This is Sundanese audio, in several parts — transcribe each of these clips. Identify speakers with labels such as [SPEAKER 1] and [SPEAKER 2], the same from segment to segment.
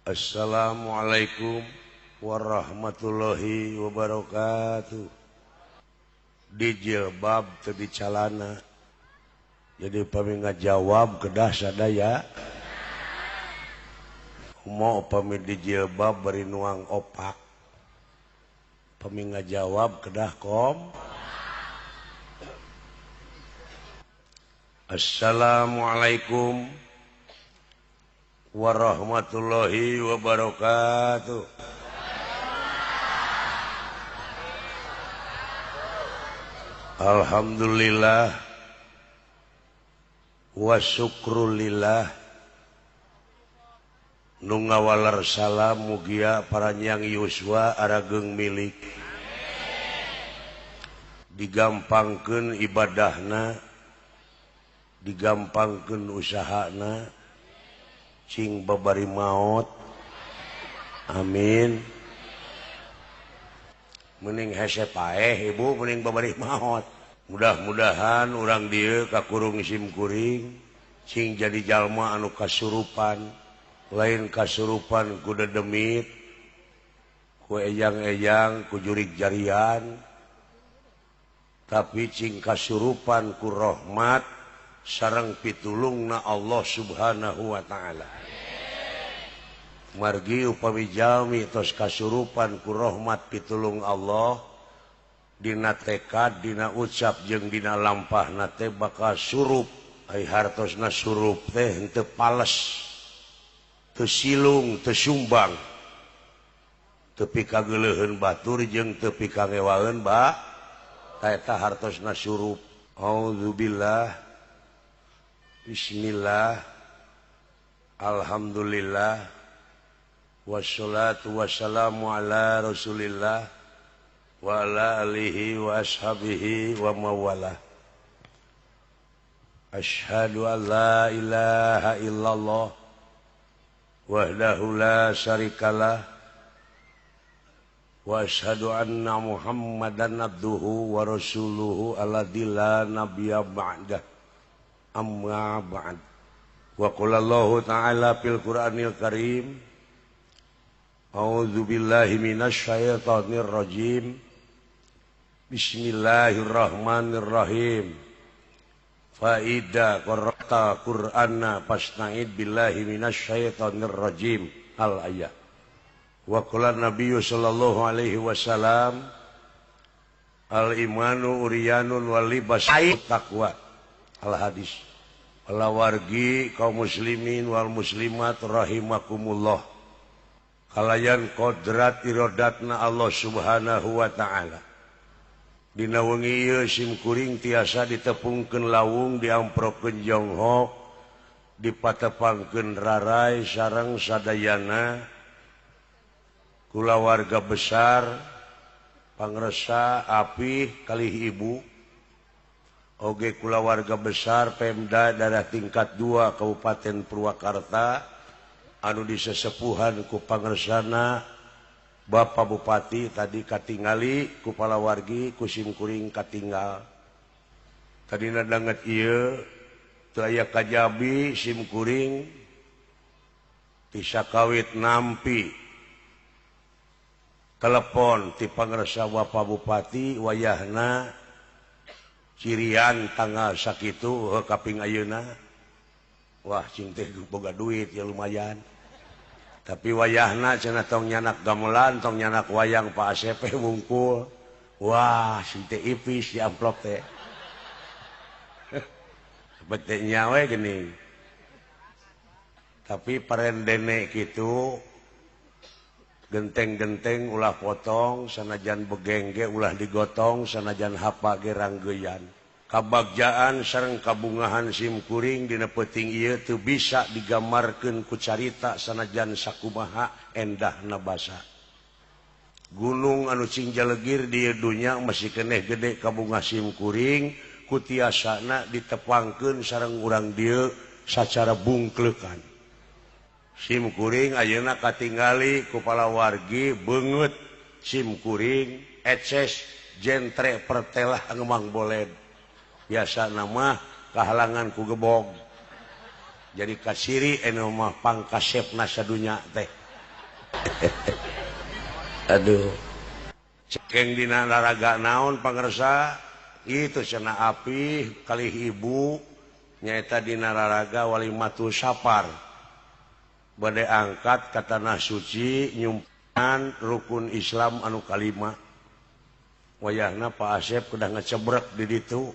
[SPEAKER 1] Assalamualaikum warahmatullahi wabarakatuh. Di jilbab teu di calana. Jadi pami ngajawab kedah sadaya. Kumaha pami di jilbab bari nuang opak. Pami ngajawab kedah kom. Assalamualaikum warahmatullahi wabarakatuh. Alhamdulillah wa syukrulillah nu ngawaler salam mugia paranyang yuswa arageung milik digampangkeun ibadahna, digampangkeun usahana, cing babari maot, amin. Mending hese paeh ibu, mending babari maot. Mudah-mudahan urang dieu kakurung simkuring cing jadi jalma anu kasurupan, lain kasurupan ku dedemit, ku ejang-ejang, ku jurig jarian, tapi cing kasurupan ku rahmat sareng pitulungna Allah Subhanahu wa ta'ala. Margi upami jalmi tos kasurupan ku rahmat pitulung Allah, dina tekad, dina ucap jeung dina lampahna teh bakal surup. Ai hartosna surup teh henteu pales, teu silung, teu sumbang, teu pikageuleuheun batur jeung teu pikangewaeun ba ta eta hartosna surup. Auzubillah, bismillah, alhamdulillah, wassalatu wassalamu ala rasulillah wa ala alihi wa ashabihi wa mawalah. Asyhadu an la ilaha illallah wahdahu la syarikalah wa asyhadu anna muhammadan abduhu wa rasuluhu alladzi la nabiyya ba'dah. Amma ba'd. Wa qala Allahu ta'ala fil Qur'anil Karim, a'udzu billahi minasyaitonir rajim. Bismillahirrahmanirrahim. Fa idza qara'ta Qur'ana fasta'id billahi minasyaitonir rajim. Al ayat. Wa qala Nabiyyu sallallahu alaihi wasallam, al imanu uryanun wal libas taqwa. Al hadis. Walawargi kaum muslimin wal muslimat rahimakumullah. Kalayan kodrat irodatna Allah Subhanahu wa ta'ala. Dina wengi ieu simkuring tiasa ditepungkeun lawung, diamprokeun jonghok, dipatepangkeun rarai sareng sadayana kulawarga besar pangresa apih kalih ibu, oge kulawarga besar Pemda daerah tingkat 2 Kabupaten Purwakarta anu disesepuhan ku pangersana Bapak Bupati tadi katingali ku palawargi ku simkuring katinggal. Tadina danget ieu teu aya kajabi simkuring ti sakawit nampi telepon ti pangersa Bapak Bupati wayahna cirian tanggal sakitu kaping ayeuna. Wah cing teh boga duit ya lumayan. Tapi wayahna cenah tong nyanak gamelan, tong nyanak wayang Pak ACP wungkul. Wah cing teh ipis di amplop teh. Sebete nyawe geuning. Tapi parendene kitu genteng-genteng ulah potong, sanajan begengge ulah digotong, sanajan hapa ge ranggeyan. Kabagjaan sareng kabungahan simkuring dina peuting ieu teu bisa digambarkeun ku carita sanajan sakumaha endahna basa. Gunung anu cing jalegir di dunya masih keneh gede kabungah simkuring ku tiasana ditepangkeun sareng urang dieu sacara bungkleukan. Simkuring ayeuna katingali ku palawargi beungeut simkuring eces jentre pertelah ngemang boled. Biasa nama kahalangan ku gebog. Jadi kasiri anu mah pangkasepna sadunya teh. Aduh. Cekeng dina laraga naon pangersa itu cenah api kalih ibu nyaeta dina laraga walimatu sapar. Bade angkat ka tanah suci nyumpan rukun Islam anu kalima. Wayahna Pak Asep kedah ngecebrek di ditu.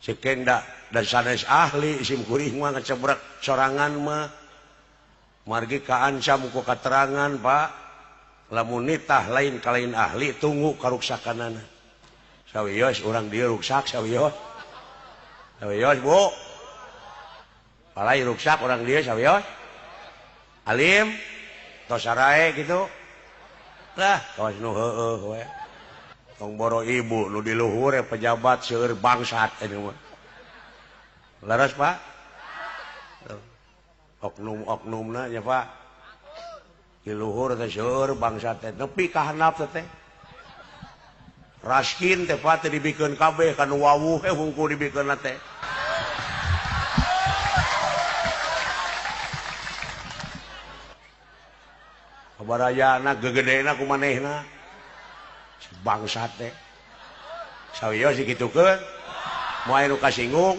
[SPEAKER 1] Cekeng da sanes ahli sim kuring mah ngecebrek sorangan mah. Margi kaancam ku katerangan Pak. Lamun nitah lain kalain ahli tunggu karuksakanana. Sawios urang dieu ruksak sawios. Sawios Bu. Palai ruksak urang dieu sawios. Alim tos sarae kitu. Lah kawas nu heueuh we. Tong boro ibu nu di luhur pejabat seueur bangsat ini mah. Leres Pak? Oknum-oknumna nya Pak. Di luhur teh seueur bangsa teh nepi ka handap teh. Raskin teh Pak teh dibikeun kabeh ka nu wawuh hungkul dibikeunna teh. Kabarayana gegedena ku manehna. Bangsat teh. Sawios dikitukeun. Moal nu kasinggung.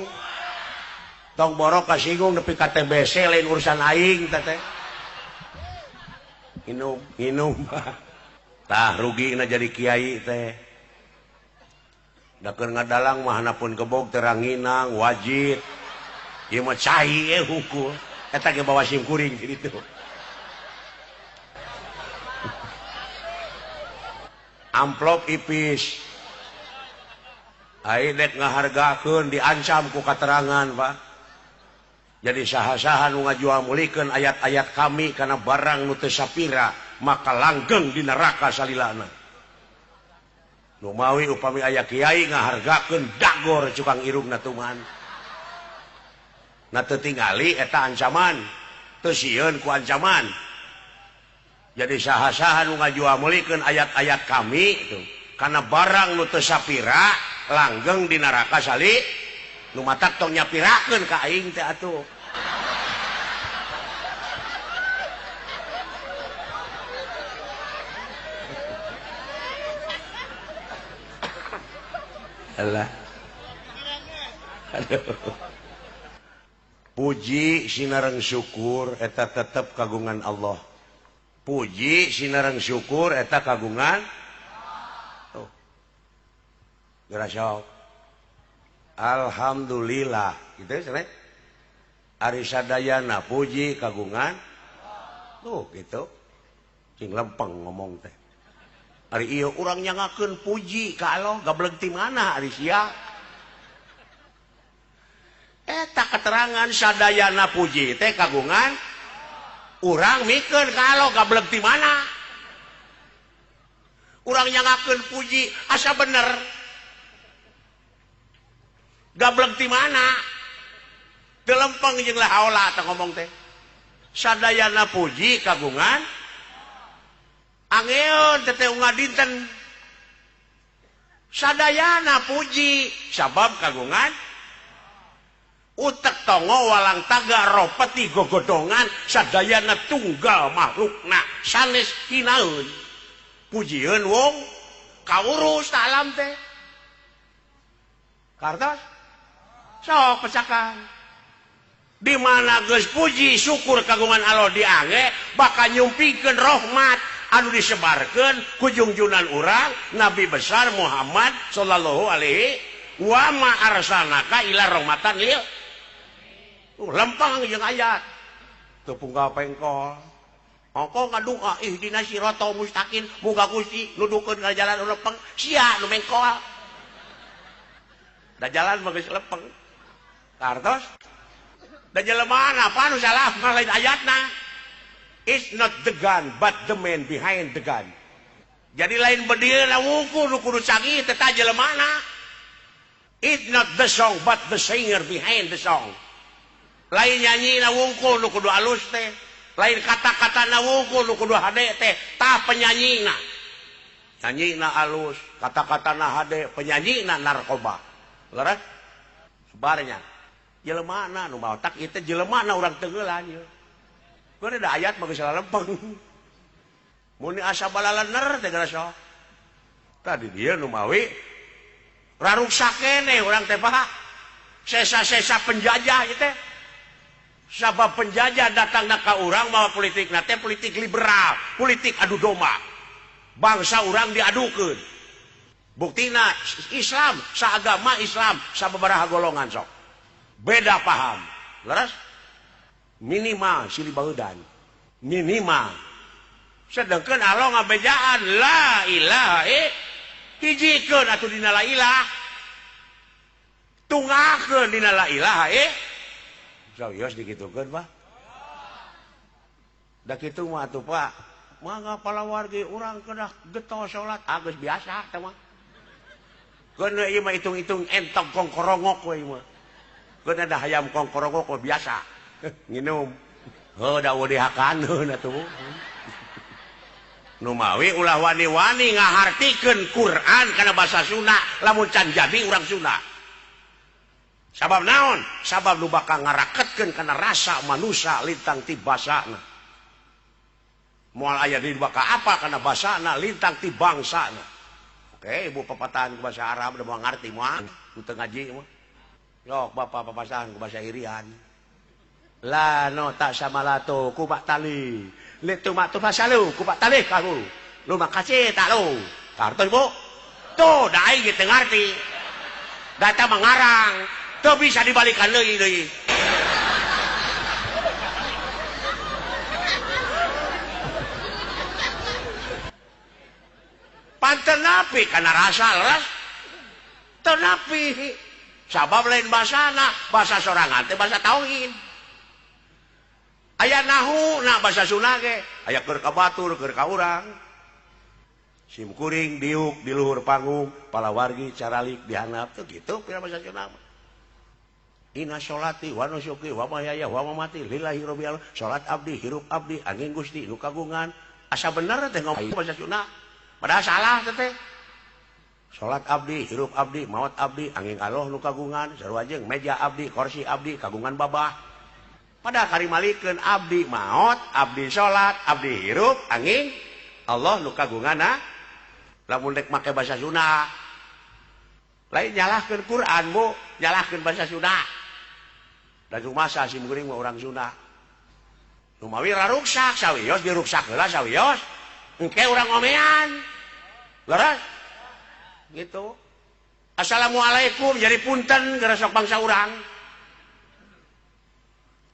[SPEAKER 1] Tong borok kasinggung nepi ka TBC lain urusan aing teh teh. Minum, minum. Tah rugina jadi kiai teh. Da keur ngadalang mah hanapun kebog teranginang wajib. Ieu mah cai hungkul. Eta ge bawa sim kuring kitu. Amplop ipis. Ai dek ngahargakeun diancam ku katerangan, Pak. Jadi saha-saha nu ngajual mulikeun ayat-ayat kami kana barang nu teu sapira maka langgeng di neraka salilana. Numawi upami aya kiai ngahargakeun dagor cukang irungna tuman. Na teu tingali eta ancaman, teu sieun ku ancaman. Jadi saha-saha nu ngajual mulikeun ayat-ayat kami itu kana barang nu teu sapira langgeng di neraka sali. Nu matak tong nyapirakeun ka aing teh atuh. Alah. Aduh. Puji sinareng syukur eta tetep kagungan Allah. Puji sinareng syukur eta kagungan. Tuh. Geura sok. Alhamdulillah gitu ya. Ari sadayana puji kagungan tuh gitu. Cing lempeng ngomong teh. Ari ieu urang nyangakeun puji ka Allah gableng ti mana ari sia. Eta keterangan sadayana puji teh kagungan urang mikeun ka Allah gableng ti mana. Urang nyangakeun puji asa bener. Gableng ti mana? Teu lempeng jeung la haula teh ngomong teh. Sadayana puji kagungan angeun teh teh unggal dinten. Sadayana puji sabab kagungan utek tongo walang taga ropeti gogodongan sadayana tunggal makhlukna sanes hinaeun. Pujieun wong kaurus ta alam teh. Kartos sok pecakan. Di mana geus puji syukur kagungan Allah diange bakal nyumpikeun rahmat anu disebarkeun ku jungjunan urang Nabi besar Muhammad sallallahu alaihi wa ma arsalnaka ila rahmatan lil. Lempeng jeung ayat teu punggal pengkol. Ongko ngadua ihdina siratal mustaqim muga Gusti nudukeun ka jalan nu lempeng sia nu mengkol. Da jalan mah geus lempeng. Kartos da jelema apa nu salah mah lain ayatna. It's not the gun but the man behind the gun. Jadi lain bedilna wungkul nu kudu canggih teh ta jelemana. It's not the song but the singer behind the song. Lain nyanyina wungkul nu kudu alus teh, lain kata-katana wungkul nu kudu hade teh, tah penyanyina. Nyanyina alus, kata-katana hade, penyanyina narkoba. Leres? Sebarnya. Jelemana nu maotak ieu teh jelemana urang teugelan ieu. Geus da ayat mah geus lempeng. Mun asa balalener teh geus sok. Tadi dia nu mawi raruksak keneh urang teh Pak. Sesa-sesa penjajah ieu teh. Sabab penjajah datangna ka urang mawa politikna teh politik liberal, politik adu domba. Bangsa urang diadukeun. Buktina Islam, saagama Islam, sababaraha golongan sok. Beda paham. Leres? Minimal silih baeudan. Minimal. Sedangkan Allah ngabejaan la ilaha hijikeun atuh dina la ilah. Tunggakeun dina la ilaha Serius dikitukeun Pak. Da kitu mah atuh Pak. Mangga palawargi urang kedah getol salat ah geus biasa teh mah. Keun ieu mah hitung-hitung entog kongkorongok we ieu mah. Keun ada hayam kongkorongok we biasa. Nginum. Heuh da eueuh dihakaneun atuh. Nu mawi ulah wani-wani ngahartikeun Quran kana basa Sunda lamun can jadi urang Sunda. Sabab naon? Sabab nu bakal ngaraketkeun kana rasa manusia lintang ti basana. Moal aya di bakal apa kana basana lintang ti bangsana. Oke, ibu papatahan ku bahasa Arab udah moal ngarti moal, nu teu ngaji mah. Yok bapak papasahan ku bahasa Irian. La no tak samalato ku bak tali. Litu mak tu fasalu ku bak tali kamu. Lu makasih tak lu. Kartos Bu. Tuh da aing ge teu ngarti. Data mengarang. Tuh bisa dibalikan deui deui. Panten napi kana rasa leres. Teu napi. Sabab lain basana, bahasa sorangan teh bahasa tauhid. Aya nahu na bahasa Sunda ge, aya keur ka batur, keur ka urang. Sim kuring diuk di luhur panggung, palawargi caralik dihandap tuh gitu pira bahasa Sunda mah. Inna sholati wa nusuki wa mahyaya wa mamati lillahi rabbil alamin. Salat abdi hirup abdi angin Gusti nu kagungan. Asa bener teh ngomong bahasa Sunda. Padahal salah teh. Salat abdi hirup abdi maot abdi angin Allah nu kagungan sarua jeung meja abdi kursi abdi kagungan babah. Padahal karimalikeun abdi maot abdi salat abdi hirup angin Allah nu kagungan. Lamun rek make bahasa Sunda lain nyalahkeun Quran Bu, nyalahkeun bahasa Sunda. Da masa sim kuring mah urang Sunda. Nu mawi raruksak sawios diruksak heula sawios. Engke urang ngomean. Leres? Gitu. Assalamualaikum jadi punten geura sok bangsa urang.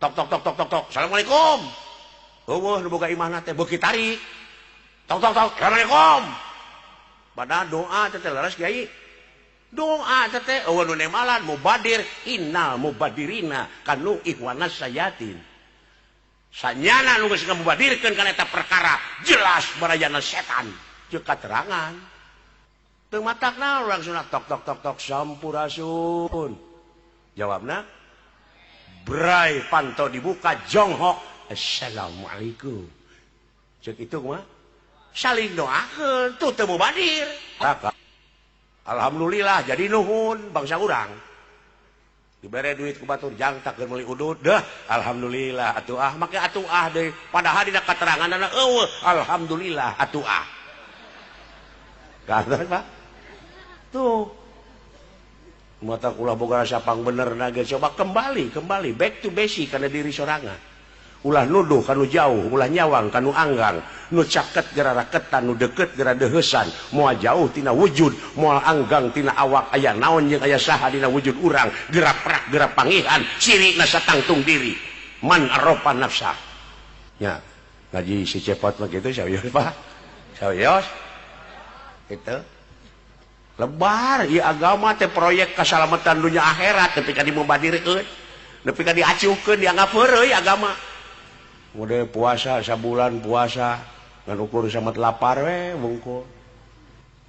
[SPEAKER 1] Tok tok tok tok tok tok. Assalamualaikum. Eueuh nu boga imahna teh beuki tarik. Tok tok tok. Assalamualaikum. Padahal doa teh leres kiai. Doa teh eueuh nu nemalan mubadir innal mubadirina kanu ikhwanas sayatin. Sanyana nu geus ngamubadirkeun kana eta perkara jelas barayana setan jeung katerangan. Teu matakna urang sunat tok tok tok tok sampurasun. Jawabna bray panto dibuka jonghok assalamualaikum. Ceuk itu mah saling doakeun tuh teu mubadir. Alhamdulillah jadi nuhun bangsa urang. Dibere duit ku batur jang tak keur meuli udud deh. Alhamdulillah atuh ah make atuh ah deui. Padahal dina kateranganna eueuh alhamdulillah atuh ah. Katon Pak. Tuh. Mata kula boga rasa pang benerna ge coba kembali kembali back to basic kana diri sorangan. Ulah nuduh kanu jauh, ulah nyawang kanu anggang, nu caket gera raketan, nu deket gera deheusan, moal jauh tina wujud, moal anggang tina awak aya naon jeung aya saha dina wujud urang, gera prak gera pangihan, sirina satangtung diri, man arofa nafsa. Nya, ngaji si cepot mah kitu sawios Pak. Sawios. Kitu. Lebar ieu agama teh proyek kasalamatan dunya akhirat nepi ka dimubadirkeun, nepi ka diacuhkeun dianggap heureuy agama. Model puasa sabulan puasa ngan ukur samet lapar we wungkul.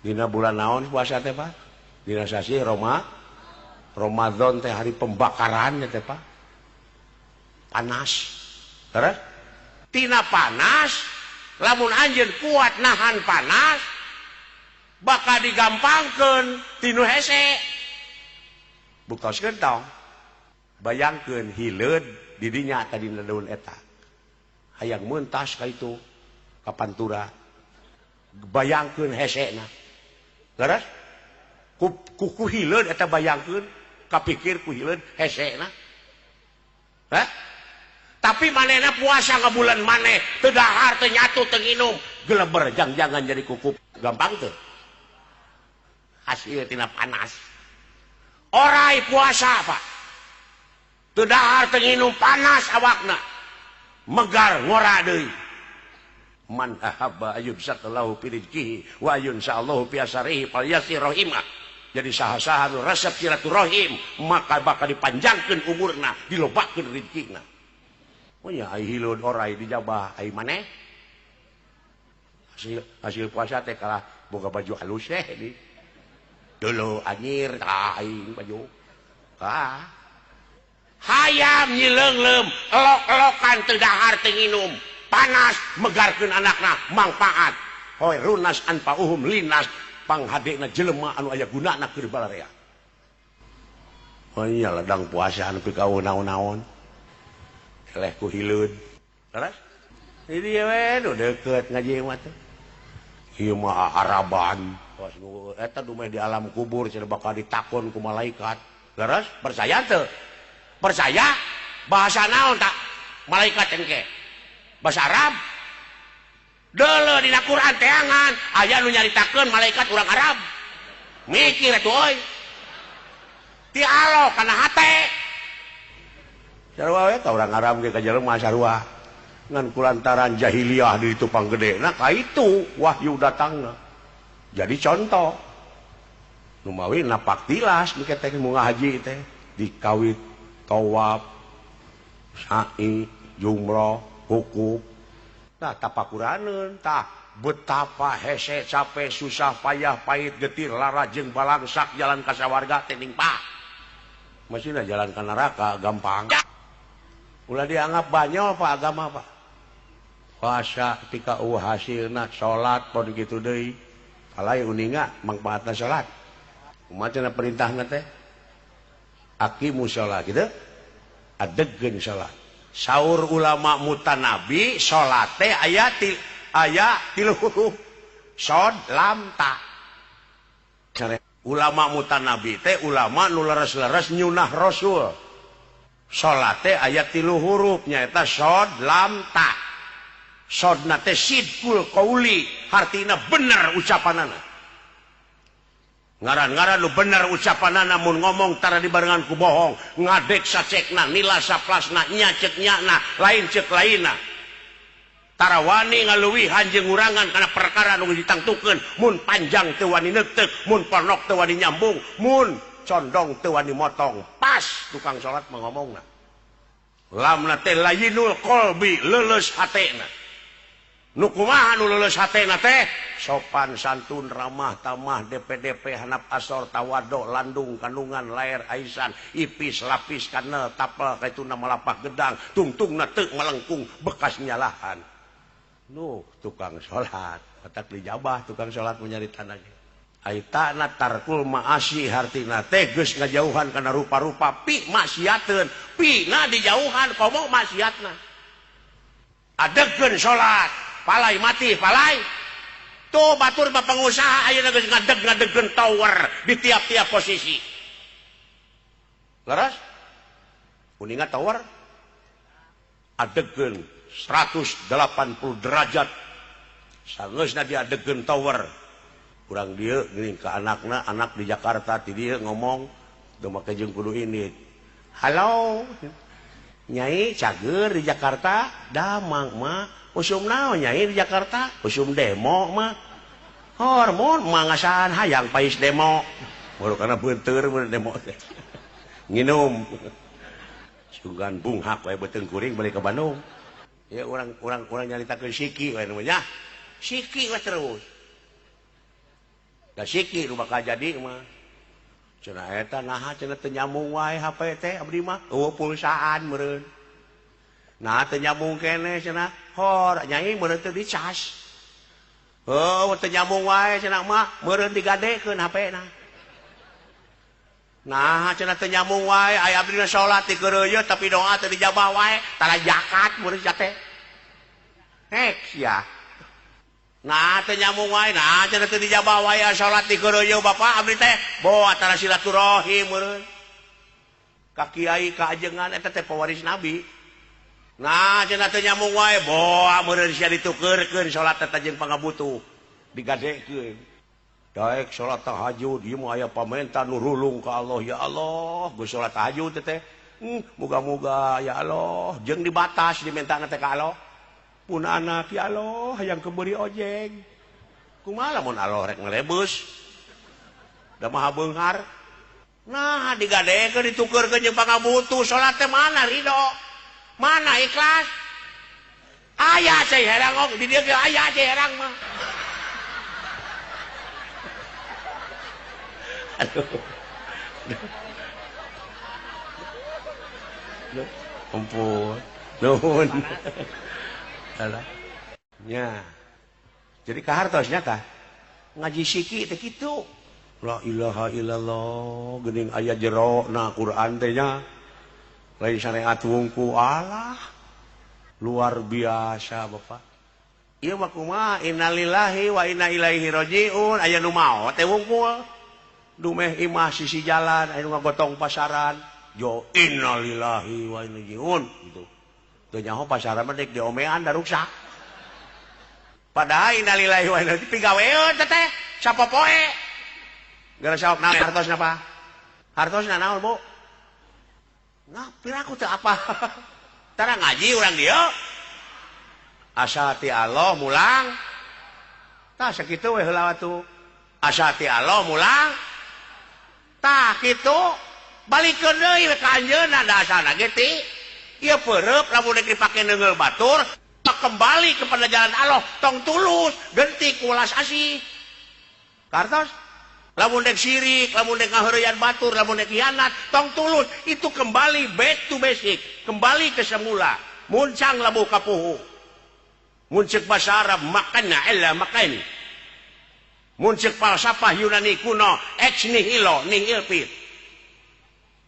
[SPEAKER 1] Dina bulan naon puasa teh Pak? Dina sasi Ramadan teh hari pembakaran teh Pak. Panas. Terus tina panas lamun anjeun kuat nahan panas bakal digampangkeun tinu hese. Buktoskeun tong. Bayangkeun hileud di dinya tadi daun eta. Hayang mentas ka itu ka Pantura Bayangkeun hesena. Leres? Ku hileud eta bayangkeun, kapikir ku hileud hesena. Hah? Tapi manehna puasa ngabulan maneh, teu dahar, teu nyatu, teu nginum, geleber jang-jangan jadi kukup. Gampang teu? Hasil tina panas. Orai puasa, Pak. Teu dahar, teu nginum, panas awakna. Megar ngora deui. Man ahabba ayyubsaqallahu fi rizqihi wa yunsa'allahu fi asarihi falyasir rahimah. Jadi saha-saha nu resep silaturahim, maka bakal dipanjangkeun umurna, dilobakeun rezekina. Oh ya, ai hileud orai dijabah, ai maneh? Hasil puasa teh kalah boga baju halus teh di. Dulu anjir tah aing baju. Ah. Hayam nyileungleum, elok-elokan teu dahar teu nginum. Panas megarkeun anakna mangpaat. Hoy runas anfa'uhum linas panghadena jelema anu aya gunana keur balarea. Oh iya ladang puasa anu pika naon-naon. Eleh ku hileud. Leres? Di dieu we nu deukeut ngaji mah teh. Ieu mah araban. Tos nu eta dumeh di alam kubur cenah bakal ditakon ku malaikat. Leres? Percaya teu? Percaya? Bahasa naon tak malaikat engke? Bahasa Arab. Deuleu dina Quran teangan aya nu nyaritakeun malaikat urang Arab. Mikir atuh euy. Ti alo kana hate. Sarua we ka urang Arab ge ka jelema sarua. Ngan kulantaran jahiliyah di ditu panggedena ka itu wahyu datangna. Jadi contoh. Nu mawi napak tilas nu teh munga haji teh dikawit tawaf, sa'i, jumroh, hukuf. Tah tapakuraneun tah betapa hese capek susah payah pahit getir lara jeung balangsak jalan ka sawarga teh ningpa. Masina jalan ka neraka gampang. Ulah dianggap banyol Pak agama Pak. Puasa ketika hasilna salat pon kitu deui. Alai uninga mangpaatna salat. Kumaha cenah perintahna teh? Aqimu shalah kitu. Adegkeun salat. Saur ulama mutanabi salat teh aya tilu huruf. Shod lam ta. Ulama mutanabi teh ulama nu leres-leres nyunah Rasul. Salat teh aya tilu huruf nyaeta shod lam ta. Sodna teh sidqul qauli, hartina bener ucapanana. Ngaran-ngaran nu bener ucapanana mun ngomong tara dibarengan ku bohong, ngadek sacekna, nila saplasna, nya ceuk nyana, lain ceuk lainna. Tara wani ngaluwihan jeung ngurangan kana perkara nu ditangtukeun, mun panjang teu wani neuteuk, mun ponok teu wani nyambung, mun condong teu wani motong. Pas tukang salat mah ngomongna. Lamna teh layinul qalbi, leuleus hatena. Nu kumaha nu leuleus hatena teh? Sopan santun, ramah tamah, DPDP, hanap asor, tawado, landung, kandungan, laer, aisan, ipis, lapis, kanel, tapel, kaituna malapah gedang, tungtungna teu melengkung bekas nyalahan. Nuh tukang salat, otak dijabah tukang salat menyaritana ge. Aitana tarkul maasi hartina teh geus ngajauhan kana rupa-rupa pi maksiateun, pi na dijauhan komo maksiatna. Adegkeun salat, palai mati palai. Tuh batur mah pengusaha ayeuna geus ngadeg-ngadegkeun tower di tiap-tiap posisi. Leres? Uninga tower adegkeun 180 derajat. Sangeusna diadegkeun tower. Kurang dia geuning ka anakna, anak di Jakarta ti dieu ngomong teu make jeung kudu ini. Halo. Nyai cager di Jakarta, damang mah. Usum naon nyai di Jakarta? Usum demo mah. Hormon mah ngasaan hayang pais demo. Baru karena beunteur mun demo teh. Nginum. Sugan bunghak we beuteung kuring balik ke Bandung. Ya urang nyaritakeun siki we nu nya. Siki we terus. Da siki nu bakal jadi mah. Cenah eta naha cenah teu nyambung wae HP teh abdi mah eueuh pulsaan meureun. Nah teu nyambung keneh cenah hor nyai meureun teu dicas. Heuh teu nyambung wae cenah mah meureun digadekeun HP na. Nah cenah teu nyambung wae aya abdi na salat dikeureuyeut tapi doa teu dijabah wae tara zakat meureun sia teh. Hek sia. Nah teu nyambung wae, nah cenah teu dijabah wae salat di keureuyeung bapak abdi teh boa tara silaturahim meureun. Ka kiai ka ajengan eta teh pewaris nabi. Nah cenah teu nyambung wae boa meureun sia ditukeurkeun salat teh jeung pangabutuh digadekeun. Daek salat tahajud ieu mah aya pamenta nu rulung ka Allah ya Allah geus salat tahajud teh. Muga-muga ya Allah jeung dibatas diminta teh ka Allah. Pun anak ya Allah hayang keberi ojek. Kumaha lamun Allah rek ngelebeus? Da maha beunghar. Nah digadekeun ditukeurkeun jeung pangabutuh salat teh mana ridho? Mana ikhlas? Aya cai herang og di dieu ge aya cai herang mah. Aduh. Ampun. Nuhun. Alah. Nya. Jadi kahartos nya tah. Ngaji siki teh kitu. La ilaha illallah geuning aya jero na Quran teh nya. Lain syariat wungku alah. Luar biasa Bapak. Ieu mah kumaha innalillahi wa inna ilaihi rajiun aya nu maot teh wungkul. Dumeh imah sisi jalan aya nu ngagotong pasaran. Jo innalillahi wa inna ilaihi rajiun gitu. Teu nyaho pasaran mah deuk diomean da ruksak. Padahal innalillahi wa inna ilaihi pigaweun teh teh sapopoe. Gara saok naon hartosna Pak? Hartosna naon, Bu? Nah, piraku teu apa. Tara ngaji urang dieu. Asa ti Allah mulang. Tah sakitu we heula atuh. Asa ti Allah mulang. Tah kitu balikeun deui ka anjeunna da asana ge ti. Ieu peureub lamun rek dipake neungeul batur, kembali kepada jalan Allah, tong tulus, genti kulas asih. Kartos? Lamun dek sirik, lamun dek ngaheureuyan batur, lamun dek hianat, tong tulus, itu kembali back to basic, kembali ke semula. Muncang labuh kapuhu. Mun ceuk bahasa Arab makanna illa makan. Mun ceuk falsafah Yunani kuno ex nihilo nihil fit.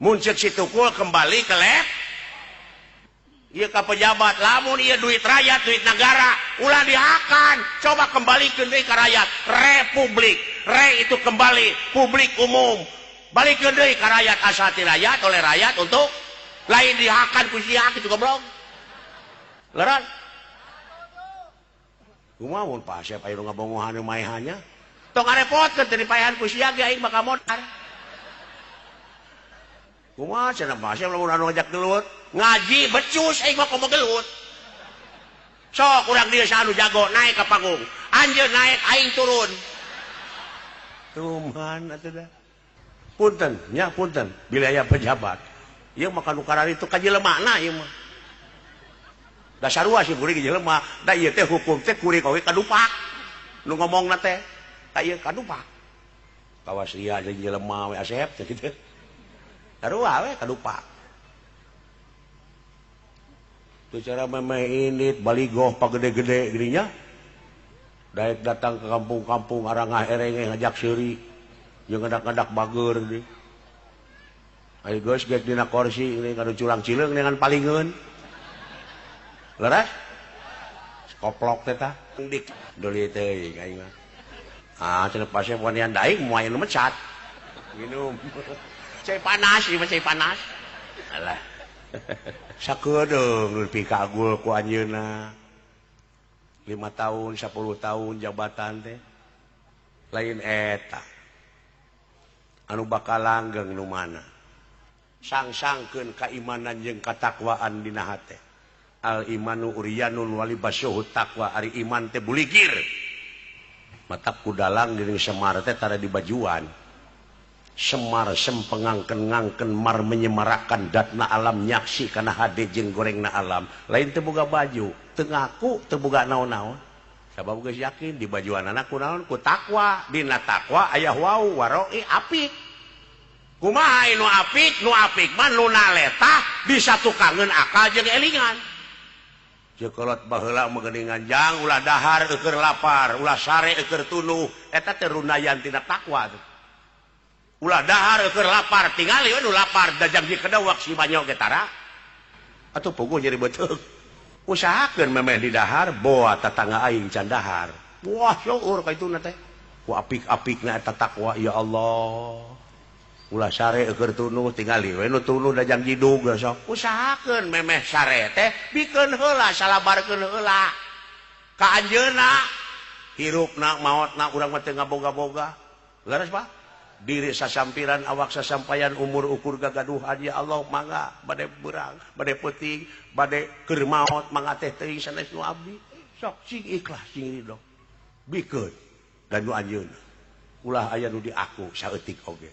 [SPEAKER 1] Mun ceuk si tukul kembali ke lab. Ieu ka pejabat lamun ieu duit rakyat, duit negara, ulah dihakan, coba kembalikeun deui ka rakyat. Republik, re itu kembali, publik umum. Balikeun deui ka rakyat, asal ti rakyat oleh rakyat untuk lain dihakan ku sia kitu goblok. Leran. Kumaha mun Pak Asep aya nu ngabongohan maehannya? Tong ngarepotkeun teu dipaehan ku sia ge aing bakal modar. Kumaha cenah Pak Asep lamun anu ngajak gelut? Ngaji becus aing mah komo gelut. Sok urang dieu anu jago naik ka panggung. Anjeun naik aing turun. Tuman atuh dah. Punten nya punten bila aya pejabat. Ieu mah kanu kararitu ka jelemana ieu mah. Da sarua sih kuring jelema, da ieu teh hukum teh kuring oge kadupak. Nu ngomongna teh ka ieu kadupak. Kawas ria jeung jelema we Asep teh kitu. Sarua we kadupak. Tuh cara memeh init baligoh pagede-gede geuning nya. Daek datang ke kampung-kampung arangah erenge ngajak seuri jeung ngadak-ngadak bager deui. Ayo geus geus dina kursi ini kanu culang cileung dengan palingeun. Leres? Koplok teh tah. Dik deuli teuing aing mah. Ah cenah pasep wanian daing moal nu mecat. Minum. Cai panas ieu mah cai panas. Alah. Sakedeung nu dipikagul ku anjeunna. 5 tahun, 10 tahun jabatan teh. Lain eta. Anu bakal langgeng nu mana? Sang-sangkeun kaimanan jeung katakwaan dina hate. Al imanu uryanun walibasuhu taqwa, ari iman teh buligir. Matak kudalang dening Semar teh tara dibajuan. Semar sempengangken-ngangken mar menyemarakan datna alam nyaksi kana hade jeung gorengna alam. Lain teu boga baju, teu ngaku, teu boga naon-naon. Sabab geus yakin di bajuanana ku naon? Ku takwa. Dina takwa aya wau waroi apik. Kumaha nu apik? Nu apik mah nu naletah bisa tukangeun akal jeung elingan. Cekolot baheula mah geuningan jang ulah dahar eueur lapar, ulah sare eueur tunuh, eta teh runayan tina takwa teh. Ulah dahar eueur lapar, tingali we nu lapar dajang di kedewek si banyo ge tara. Atuh puguh nyeri beuteung. Usahakeun memeh di dahar boa tatangga aing can dahar. Wah syukur ka itu na teh. Ku apik-apikna eta takwa ya Allah. Ulah sare keur tunuh tingali we nu tunuh dajang jidug sok. Usahakeun memeh sare teh bikeun heula salabarkeun heula. Ka anjeunna hirupna maotna urang mah teu ngaboga-boga. Leres Pak? Diri sasampiran awak sasampayan umur ukur gagaduhan ya Allah mangga bade beurang bade peuting bade keur maot mangga teh teuing sanes nu abdi sok sing ikhlas sing ridho bikeun dan nu anjeunna ulah aya nu diaku saeutik oge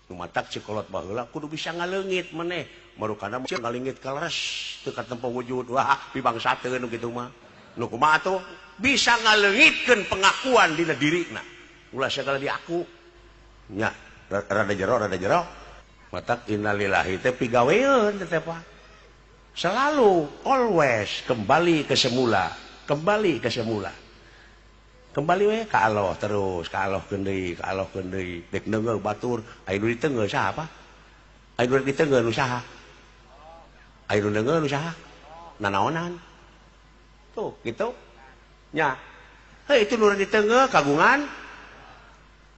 [SPEAKER 1] nu matak cikolot baheula kudu bisa ngaleungit maneh marukana ngaleungit kaleres teu katempo wujud wah pibangsateun nu kitu mah nu kumaha atuh bisa ngaleungitkeun pengakuan dina dirina ulah sagala diaku nya rada jero matak innalillahi teh pigaweun teh Pak selalu always kembali ke semula kembali ke semula kembali we ka Allah terus ka Allah keun deui ka Allah keun deui dek neungeul batur aya nu diteungeul saha Pak aya nu diteungeul nu saha aya nu neungeul nu saha nanaonan tuh gitu nya heuh itu nu diteungeul kagungan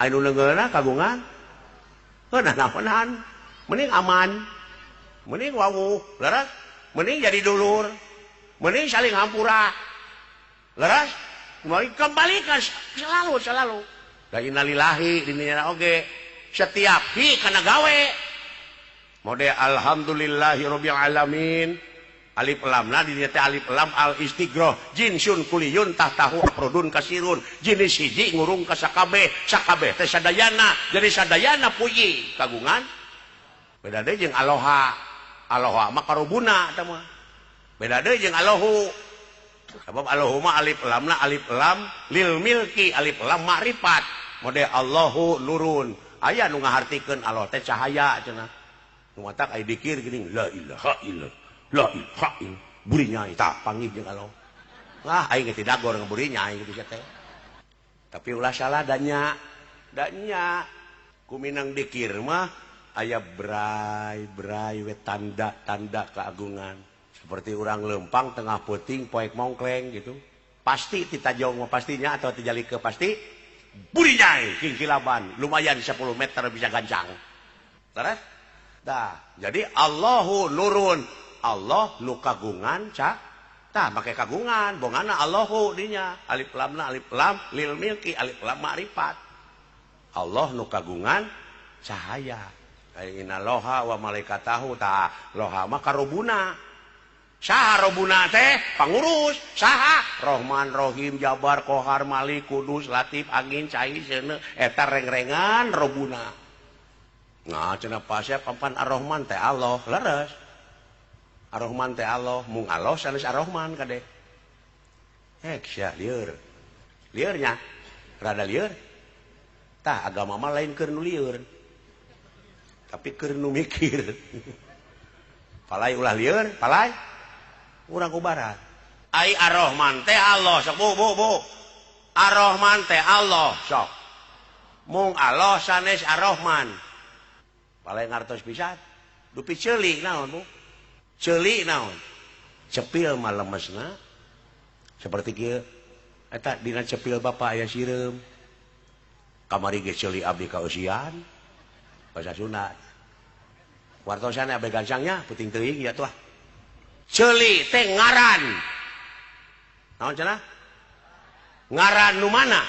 [SPEAKER 1] anu neungeulna kagungan heuh nanaonan mending aman mending wawuh leres mending jadi dulur mending saling hampura leres kembalikan selalu selalu da innalillahi dininya oge setiap hi kana gawe mode alhamdulillahirabbil alamin alif lamna di dinya teh alif lam al istighroh jinsun kuliyun tahtahu afrodun kasirun jenis hiji ngurung ka sakabeh sakabeh teh sadayana jadi sadayana puji kagungan beda deui jeung aloha aloha mah karobuna eta mah beda deui jeung alohu sabab alohu mah alif lamna alif lam lil milki alif lam makrifat mode Allahu nurun aya nu ngahartikeun Allah teh cahaya cenah nu matak aya dikir geuning la ilaha illallah la ilaha illallah burinya tah panggih jeung Allah wah aing ge tidagor ngeburinya aing kitu teh tapi ulah salah danya danya kuminang dikir mah aya brai-brai we tanda-tanda keagungan seperti urang lempang tengah peuting poek mongkleng gitu pasti titajong mah pastinya atau tijalikeun pasti burinya kingkilaban lumayan 10 meter bisa gancang terus dah jadi Allahu nurun Allah nu kagungan ca tah make kagungan bongana Allahu dinya alif lamna alif lam lil milki alif lam ma'rifat Allah nu kagungan cahaya aya inna loha wa malaikatahu tah loha mah karobuna saha robuna teh pangurus saha Rohman Rohim Jabar Kohar Malik Kudus Latif Angin Cai seuneu eta rengrengan robuna nah cenah pasep ampan Ar-Rahman teh Allah leres Ar-Rahman teh Allah mung Allah sanes Ar-Rahman kade hek sia lieur liurnya rada lieur tah agama mah lain keur nu lieur tapi keur nu mikir palai ulah lieur palai urang ubaran ai Ar-Rahman teh Allah sok bu bu bu Ar-Rahman teh Allah sok mung Allah sanes Ar-Rahman palai ngartos pisan dupi ceuli naon bu ceuli naon cepil mah lemesna seperti kieu eta dina cepil bapa aya sireum kamari ge ceuli abdi kaeusian bahasa Sunda wartosan abdi gancangnya peuting teuing ya tuh ceuli teh ngaran naon cenah ngaran nu mana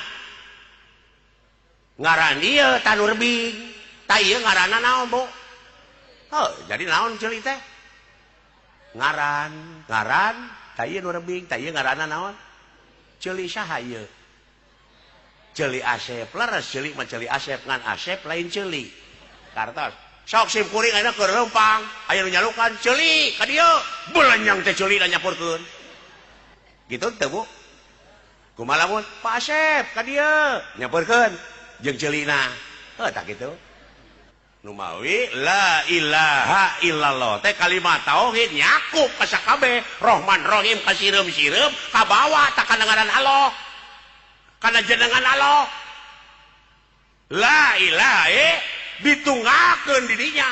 [SPEAKER 1] ngaran ieu tanu rebing tah ieu ngaranna naon bu heuh jadi naon ceuli teh ngaran ngaran tah ieu nu rebing tah ieu ngaranna naon ceuli saha ieu ceuli Asep leres ceuli mah ceuli Asep ngan Asep lain ceuli kartos sok sim kuring ayeuna keur leumpang aya nu nyalukan ceuli ka dieu belenyang teh ceuli nyampurkeun gitu teu bu kumaha lamun Pak Asep ka dieu nyampurkeun jeung ceulina heuh tah kitu numawi la ilaha illallah teh kalimat tauhid nyakup ka sakabeh Rohman Rohim ka sireum-sireum kabawa tak kana ngaran Allah kana jenengan Allah la ilaha ditunggakeun di dinya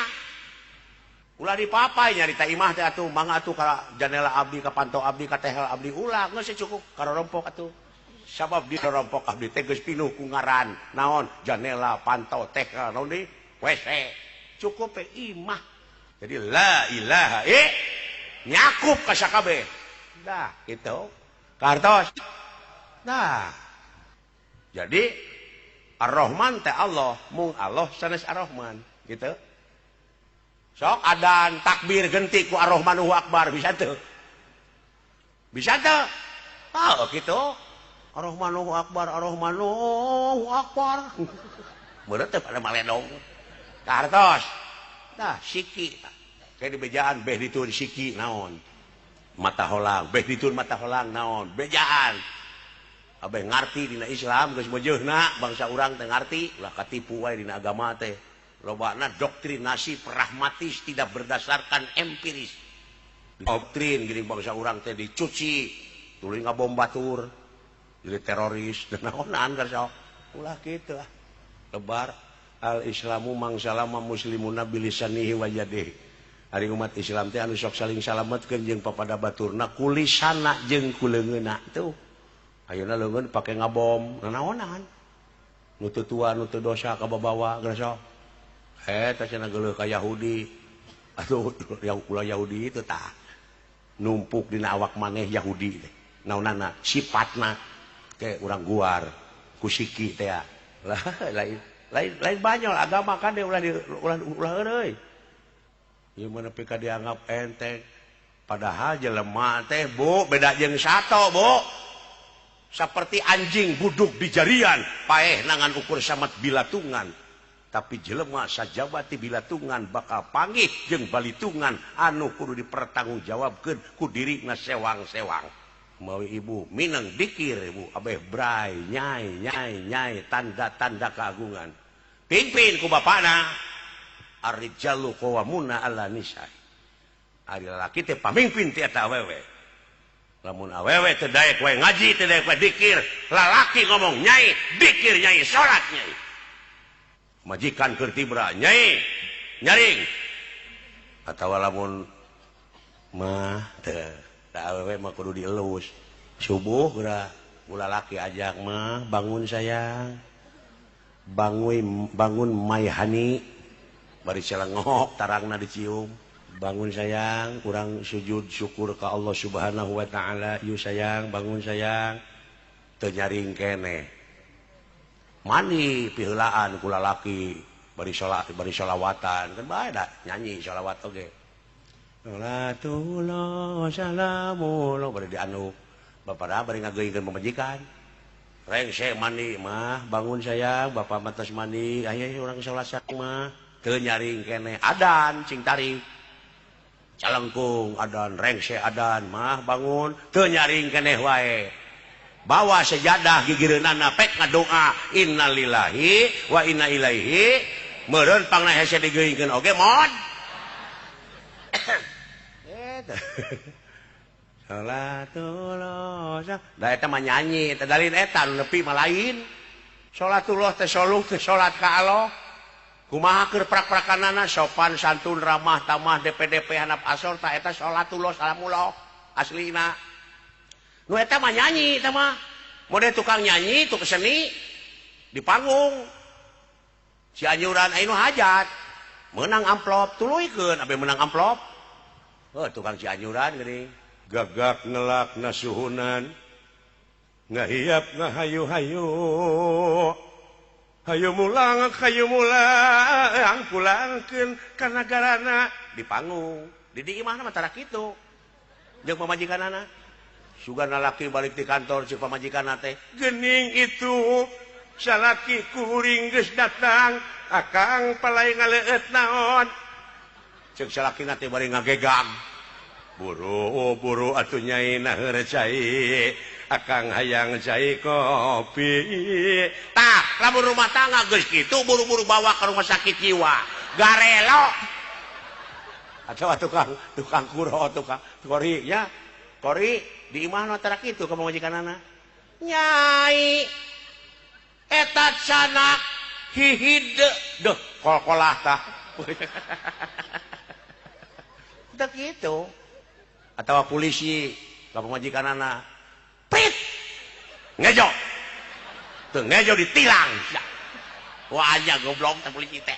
[SPEAKER 1] ulah dipapai nyarita imah teh atuh mangga atuh ka janela abdi ka panto abdi ka tehel abdi ulah geus cukup karorompok atuh Sabab di rompok abdi teh geus pinuh ku ngaran naon janela pantau TK naon deui WC cukup we imah. Jadi la ilaha nyakup ka sakabeh. Dah gitu. Kartos. Nah. Jadi Ar-Rahman teh Allah, mung Allah sanes Ar-Rahman gitu. Sok adan takbir genti ku Ar-Rahmanu Akbar bisa teu? Bisa teu? Oh gitu. Ar-Rahmanu Akbar, Ar-Rahmanu Akbar. Meureun teh pada maledong. Kartos. Nah, siki. Kayak di bejaan beh ditun siki naon. Mata holang, beh ditun mata holang naon. Bejaan. Abeh ngarti dina Islam geus meujeuhna bangsa urang teh ngarti, ulah katipu wae dina agama teh. Lobana doktrinasi pragmatis tidak berdasarkan empiris. Doktrin geuning bangsa urang teh dicuci, tuluy ngabom batur, jadi teroris dan naonan sok. Ulah kitu ah. Lebar al-islamu mangsalama muslimuna bilisanihi wa yadihi. Ari umat Islam teh anu sok saling salametkeun jeung papada baturna kulisana jeung kuleungeunna tuh. Ayeuna leungeun pake ngabom nanaonan. Nu teu tua nu teu dosa kababawa geus sok. Eta cenah geuleuh ka Yahudi. Atuh yang ulah Yahudi itu tah. Numpuk dina awak maneh Yahudi teh. Naonana sifatna ke urang guar ku siki teh lah lain lain lain banyol agama kan dia ulah ulah ulah euy. Ieu mah nepi ka dianggap enteng. Padahal jelema teh Bu beda jeung sato Bu. Seperti anjing buduk di jarian paeh nangan ukur samat bilatungan. Tapi jelema sajabati bilatungan bakal panggih jeung balitungan anu kudu dipertanggungjawabkeun ku dirina sewang-sewang. Mawi ibu mineng dikir ibu abeh bray nyai nyai nyai tanda-tanda keagungan. Pimpin ku bapana ar-rijalu qawwamuna 'ala nisa. Ari lalaki teh pamimpin ti eta awewe. Lamun awewe teu daek wae ngaji teu daek wae dikir, lalaki ngomong nyai, dikir nyai, salat nyai. Majikan keur tibra nyai nyaring atawa lamun mah teu da awewe mah kudu dielus subuh geura ulah laki ajak mah bangun sayang bangun bangun mayhani bari celengok tarangna dicium bangun sayang urang sujud syukur ka Allah Subhanahu wa taala yu sayang bangun sayang teu nyaring keneh mandi piheulaan ku lalaki bari salat bari sholawatan kan bae da nyanyi sholawat oge salatullah salamullah bari dianu bapak bari ngageuingkeun pamajikan rengse mandi mah bangun sayang bapak mah tos mandi aya urang salat mah teu nyaring keneh adan cing tarik calengkung adan rengse adan mah bangun teu nyaring keneh wae bawa sejadah gigireunana pek ngadoa innalillahi wa inna ilaihi meureun pangna hese digeuingkeun oge mod eta salatullah da eta mah nyanyi eta dalil eta nu nepi mah lain salatullah teh soluh teh salat ka Allah kumaha keur prak-prakanana sopan santun ramah tamah DPDP handap asor ta eta salatullah salamullah aslina. Nu eta mah nyanyi eta mah. Model tukang nyanyi, tukang seni di panggung. Cianjuran aya nu hajat. Menang amplop tuluykeun abe menang amplop. Heuh tukang Cianjuran geuning. Gagak ngelak nasuhunan. Ngahiap ngahayu-hayu. Hayu mulang hayu mulang pulangkeun ka nagarana di panggung. Di di imahna mah tara kitu. Jeung pamajikanana. Sugan lalaki balik di kantor si pamajikan teh gening itu salaki kuring geus datang akang palai ngaleueut naon ceuk salaki teh bari ngagegang buru buru atuh nyai naheur cai akang hayang cai kopi tah lamun rumah tangga geus kitu buru-buru bawa ke rumah sakit jiwa garelo atawa tukang tukang kuro tukang kori ya kori di imah nu tara kitu ka pamajikanana nyai eta canak hihid deuh kol-kolah tah teu kitu atawa polisi ka pamajikanana prit ngejo Teu ngejo ditilang. Wah aja goblok teh polisi teh.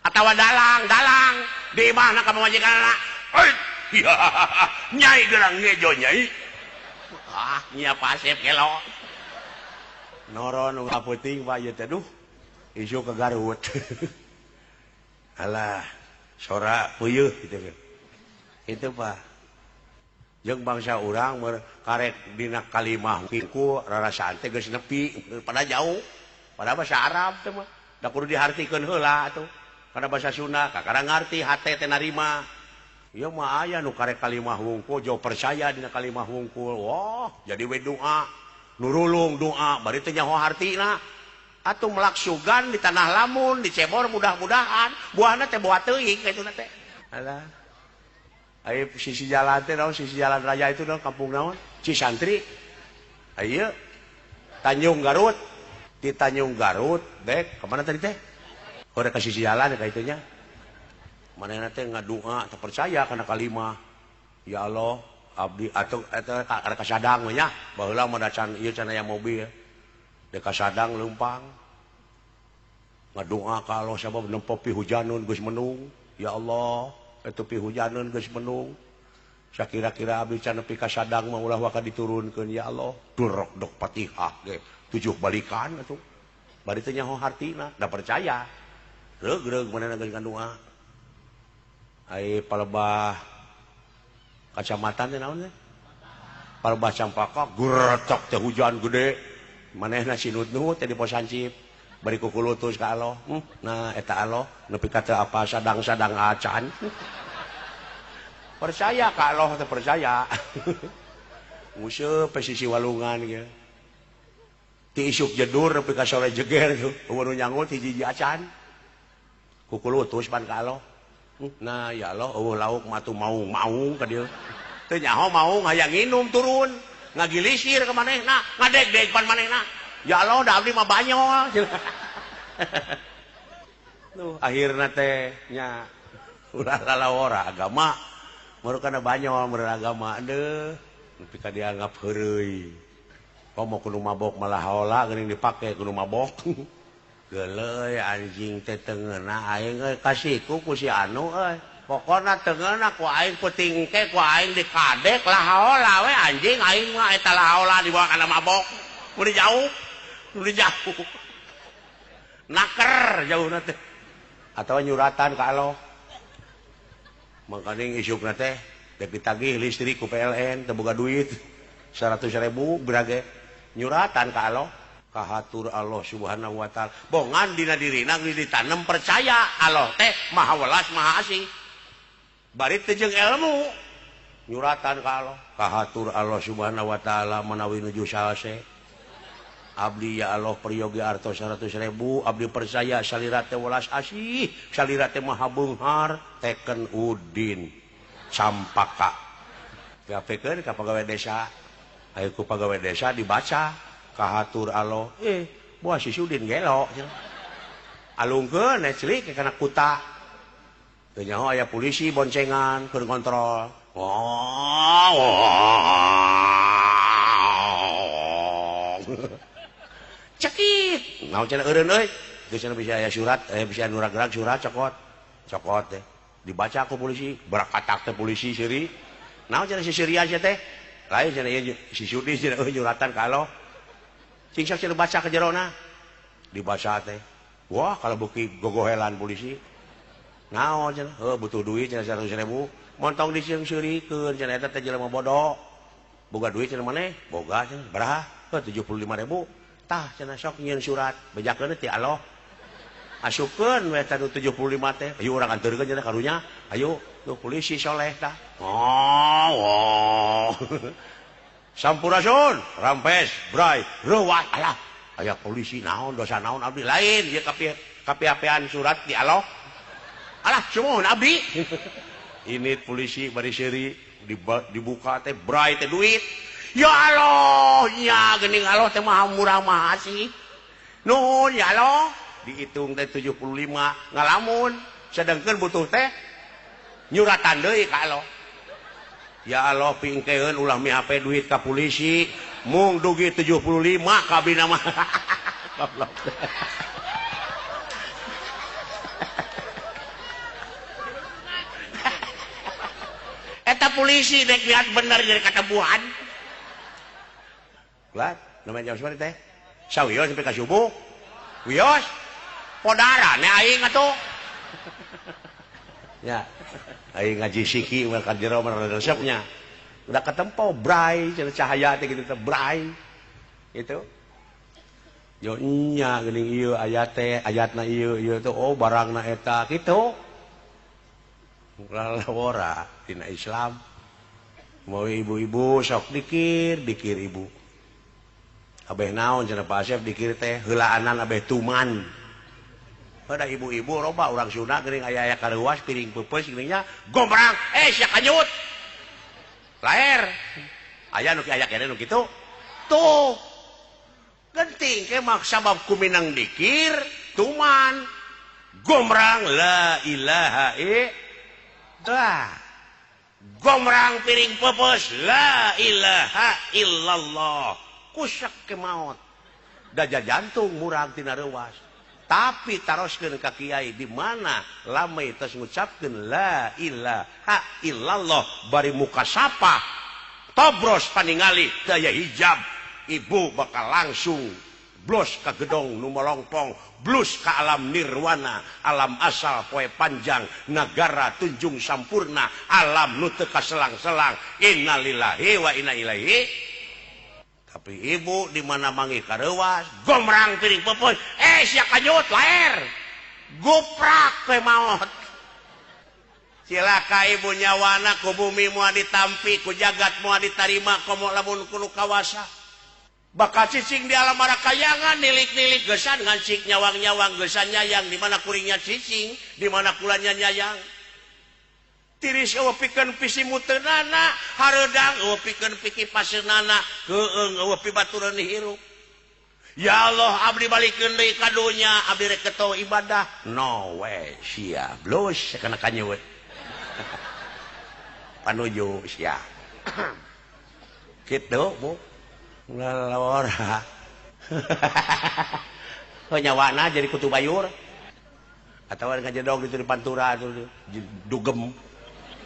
[SPEAKER 1] Atawa dalang, dalang di imahna ka pamajikanna. Nyai geurang ngejo nyai. Ah, nya pasep gelo. Noro nu ngapeuting Pak ieu teh duh. Isu ke Garut. Alah, sora puyuh gitu kan. Itu Pak. Jeung bangsa urang karek dina kalimah ku rarasaan teh geus nepi pada jauh. Pada bahasa Arab teh mah da kudu dihartikeun heula atuh. Kana bahasa Sunda kakara ngarti hate teh narima. Ieu mah aya nu karek kalimah wungkul jauh percaya dina kalimah wungkul. Wah, jadi we doa, nurulung doa bari teh nyaho hartina. Atuh melaksugan di tanah lamun, dicebor mudah-mudahan, buahna teh buah teuing kitu na teh. Alah. Ayo sisi jalan teh naon, sisi jalan raya itu naon kampung naon? Cisantri. Ayo Tanjung Garut. Di Tanjung Garut dek kemana tadi teh? Oh, rek ka sisi jalan ka itunya. Manehna teh ngadua teu percaya kana kalimah. Ya Allah, abdi atuh eta rek ka Sadang we nya. Baheula mah da can ieu can aya mobil. Dek ka Sadang leumpang. Ngadua ka Allah sabab nempo pihujaneun geus mendung. Ya Allah, eta pihujaneun geus mendung. Sakira-kira abdi can nepi ka Sadang mah ulah waka diturunkeun ya Allah. Durok dok Fatihah ge 7 balikan atuh. Bari teh nyaho hartina, da percaya. Reug-reug manehna geus ngadua. Ai palebah kacamatan teh naon teh? Palebah Campaka geretok teh hujan gede. Manehna sinut-nut teh di pos hansip. Bari kukulutus ka Allah. Nah eta Allah nepi ka teu apa sadang-sadang acan. Percaya ka Allah teh percaya. Nguseup sisi walungan ge. Ti isuk jedur nepi ka sore jeger tuh. Eueuh nu nyangut hiji-hiji acan. Kukulutus pan ka Allah. Nah ya Allah eueuh lauk mah atuh maung-maung ka dieu. Teu nyaho maung hayang nginum turun. Ngagilisir ka manehna, ngadegdeg pan manehna. Ya Allah da abdi mah banyol. Tuh akhirna teh nya ulah lalawora agama. Meureun banyol meureun agama deuh. Nepi ka dianggap heureuy. Komo kudu mabok malah haola geuning dipake kudu mabok. Geuleuh anjing teh teu ngeunah aing euy kasiku ku si anu euy. Pokona teu ngeunah ku aing peuting ke ku aing dikadek lah haola we anjing aing mah eta lah haola dibawa kana mabok. Mun jauh, mun jauh. Naker jauhna teh. Atawa nyuratan ka Allah. Mangkaning isukna teh dek ditagih listrik ku PLN teu boga duit 100.000 berage nyuratan ka Allah. Kahatur Allah Subhanahu wa taala. Bongan dina dirina geus ditanem percaya Allah teh maha welas maha asih. Bari teu jeung ilmu nyuratan ka Allah. Kahatur Allah Subhanahu wa taala manawi nuju salse. Abdi ya Allah peryogi artos 100.000 abdi percaya salira teh welas asih, salira teh maha beunghar teken Udin Campaka. Diapekeun ka pagawe desa. Ayo ku pagawe desa dibaca. Kahatur Allah, buah si Sudin gelo. Alungkeun celik kana kuta. Teu nyaho aya polisi boncengan keur ngontrol. Cekit. Naon cenah eureun euy? Geus cenah bisa aya surat, bisa nu rag-rag surat cokot. Cokot teh. Dibaca ku polisi, berakatak teh polisi seuri. Naon cenah si Surian sia teh? Lain cenah ieu si Sudin cenah euy nyuratan ka Allah. Cing sok cenah baca ke jerona. Dibaca teh. Wah, kalau beuki gogohelan polisi. Naon cenah? Heuh butuh duit cenah 100.000. Montong diseung-seurikeun cenah eta teh jelema bodoh. Boga duit cenah maneh? Boga cenah. Baraha? Heuh 75.000. Tah cenah sok nyieun surat, bejakeun ti Allah. Asupkeun we eta nu 75 teh. Ayo urang anterkeun cenah karunya. Ayo tuh polisi soleh tah. Oh. Sampurasun, rampes, bray, reuwat, alah. Aya polisi naon dosa naon abdi lain ieu kapi-kapian surat di Allah. Alah, sumuhun abdi. Ini polisi bari seuri dibuka teh bray teh duit. Ya Allah, nya geuning Allah teh maha murah maha asih. Nuhun ya Allah, dihitung teh 75 ngalamun, sedengkeun butuh teh nyuratan deui ka Allah. Ya Allah pingkeun ulah mihape duit ka polisi mung dugi 75 kabina mah. Goblok. Eta polisi dek lihat bener jadi katebuhan. Lah, namanya jam sabaraha teh? Sawios sampai ka subuh. Wios. Podarane aing atuh. Ya. Aing ngaji siki mah ka jero mah resepnya. Udah ketempo bray cahaya teh kitu teh bray. Gitu. Yo nya geuning ieu ayat teh, ayatna ieu ieu teh oh barangna eta kitu. Lalawara dina Islam. Mau ibu-ibu sok dikir, dikir ibu. Abeh naon cenah Pak Asep dikir teh heulaanan abeh tuman. Ada ibu-ibu roba urang Sunda geuning aya-aya kareuwas piring peupeus geuning nya gombrang sia kanyut. Laer. Aya nu aya keneh nu kitu. Tuh. Genting ke mak sabab kuminang dikir tuman. Gombrang la ilaha illallah. Gombrang piring peupeus la ilaha illallah. Kusak ke maot. Daja jantung murag tina reuwas. Tapi taroskeun ka kiai di mana lamai tos ngucapkeun la ilaha illallah bari muka sapa tobros paningali teu aya hijab ibu bakal langsung blos ka gedong nu molongpong blus ka alam nirwana alam asal poe panjang nagara tunjung sampurna alam nu teu kaselang-selang innalillahi wa inna ilaihi. Tapi ibu di mana manggih kareuwas gomrang piring peupeus sia kanyut laer guprak we maot. Cilaka ibu nyawana ku bumi moal ditampi ku jagat moal ditarima komo lamun kudu kawasa. Bakal cicing di alam marakayangan nilik-nilik gesan ngancik nyawang-nyawang gesan nyayang di mana kuringnya cicing di mana kulanya nyayang. Tiris eueuh pikeun pisimuteunana hareudang eueuh pikeun pikipaseunana keueung eueuh pibatureun hirup. Ya Allah abdi balikeun deui ka dunya abdi rek keto ibadah no way sia blus kana kanyeuweut. Panuju sia. Kitu Bu. Lalawara. Oh nyawana jadi kutu bayur. Atawa ngajedog ditu di pantura atuh dugem.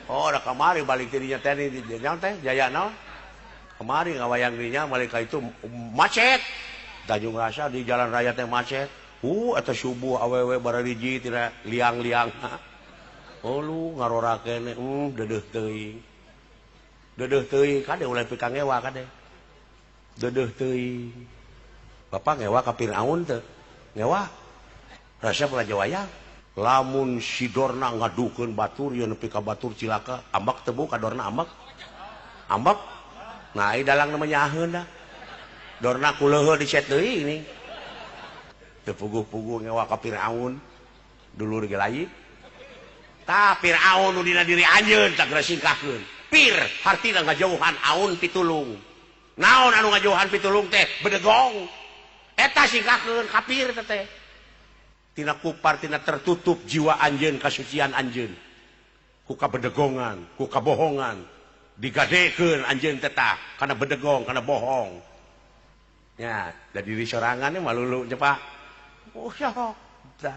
[SPEAKER 1] Oh, udah kemari balik dirinya teh di teh jaya naon? Kemari ngawayang dirinya mereka itu macet. Tanjung Rasa di jalan raya teh macet. Eta subuh awewe barariji tina liang-liang. Oh lu ngarora keneh, dedeuh teuing. Dedeuh teuing kade ulah pikang ngewa kade. Dedeuh teuing. Bapak ngewa ka Firaun teu? Ngewa. Resep raja wayang. Lamun si Dorna ngadukeun batur ieu nepi ka batur cilaka ambak teu bu ka Dorna ambak ambak nah ieu dalang namanya nyaheun dah Dorna kuleuheul dicet deui ini teu puguh-puguh ngewa ka Firaun dulur ge lain tah Firaun nu dina diri anjeun tah geura singkahkeun pir hartina ngajauhan aun pitulung naon anu ngajauhan pitulung teh bedegong eta singkahkeun kafir teh tina kupar tina tertutup jiwa anjeun kasucian anjeun ku kabedegongan ku kabohongan digadekeun anjeun teh tah kana bedegong kana bohong nya da diri sorangan mah malulu nya Pak oh sok tah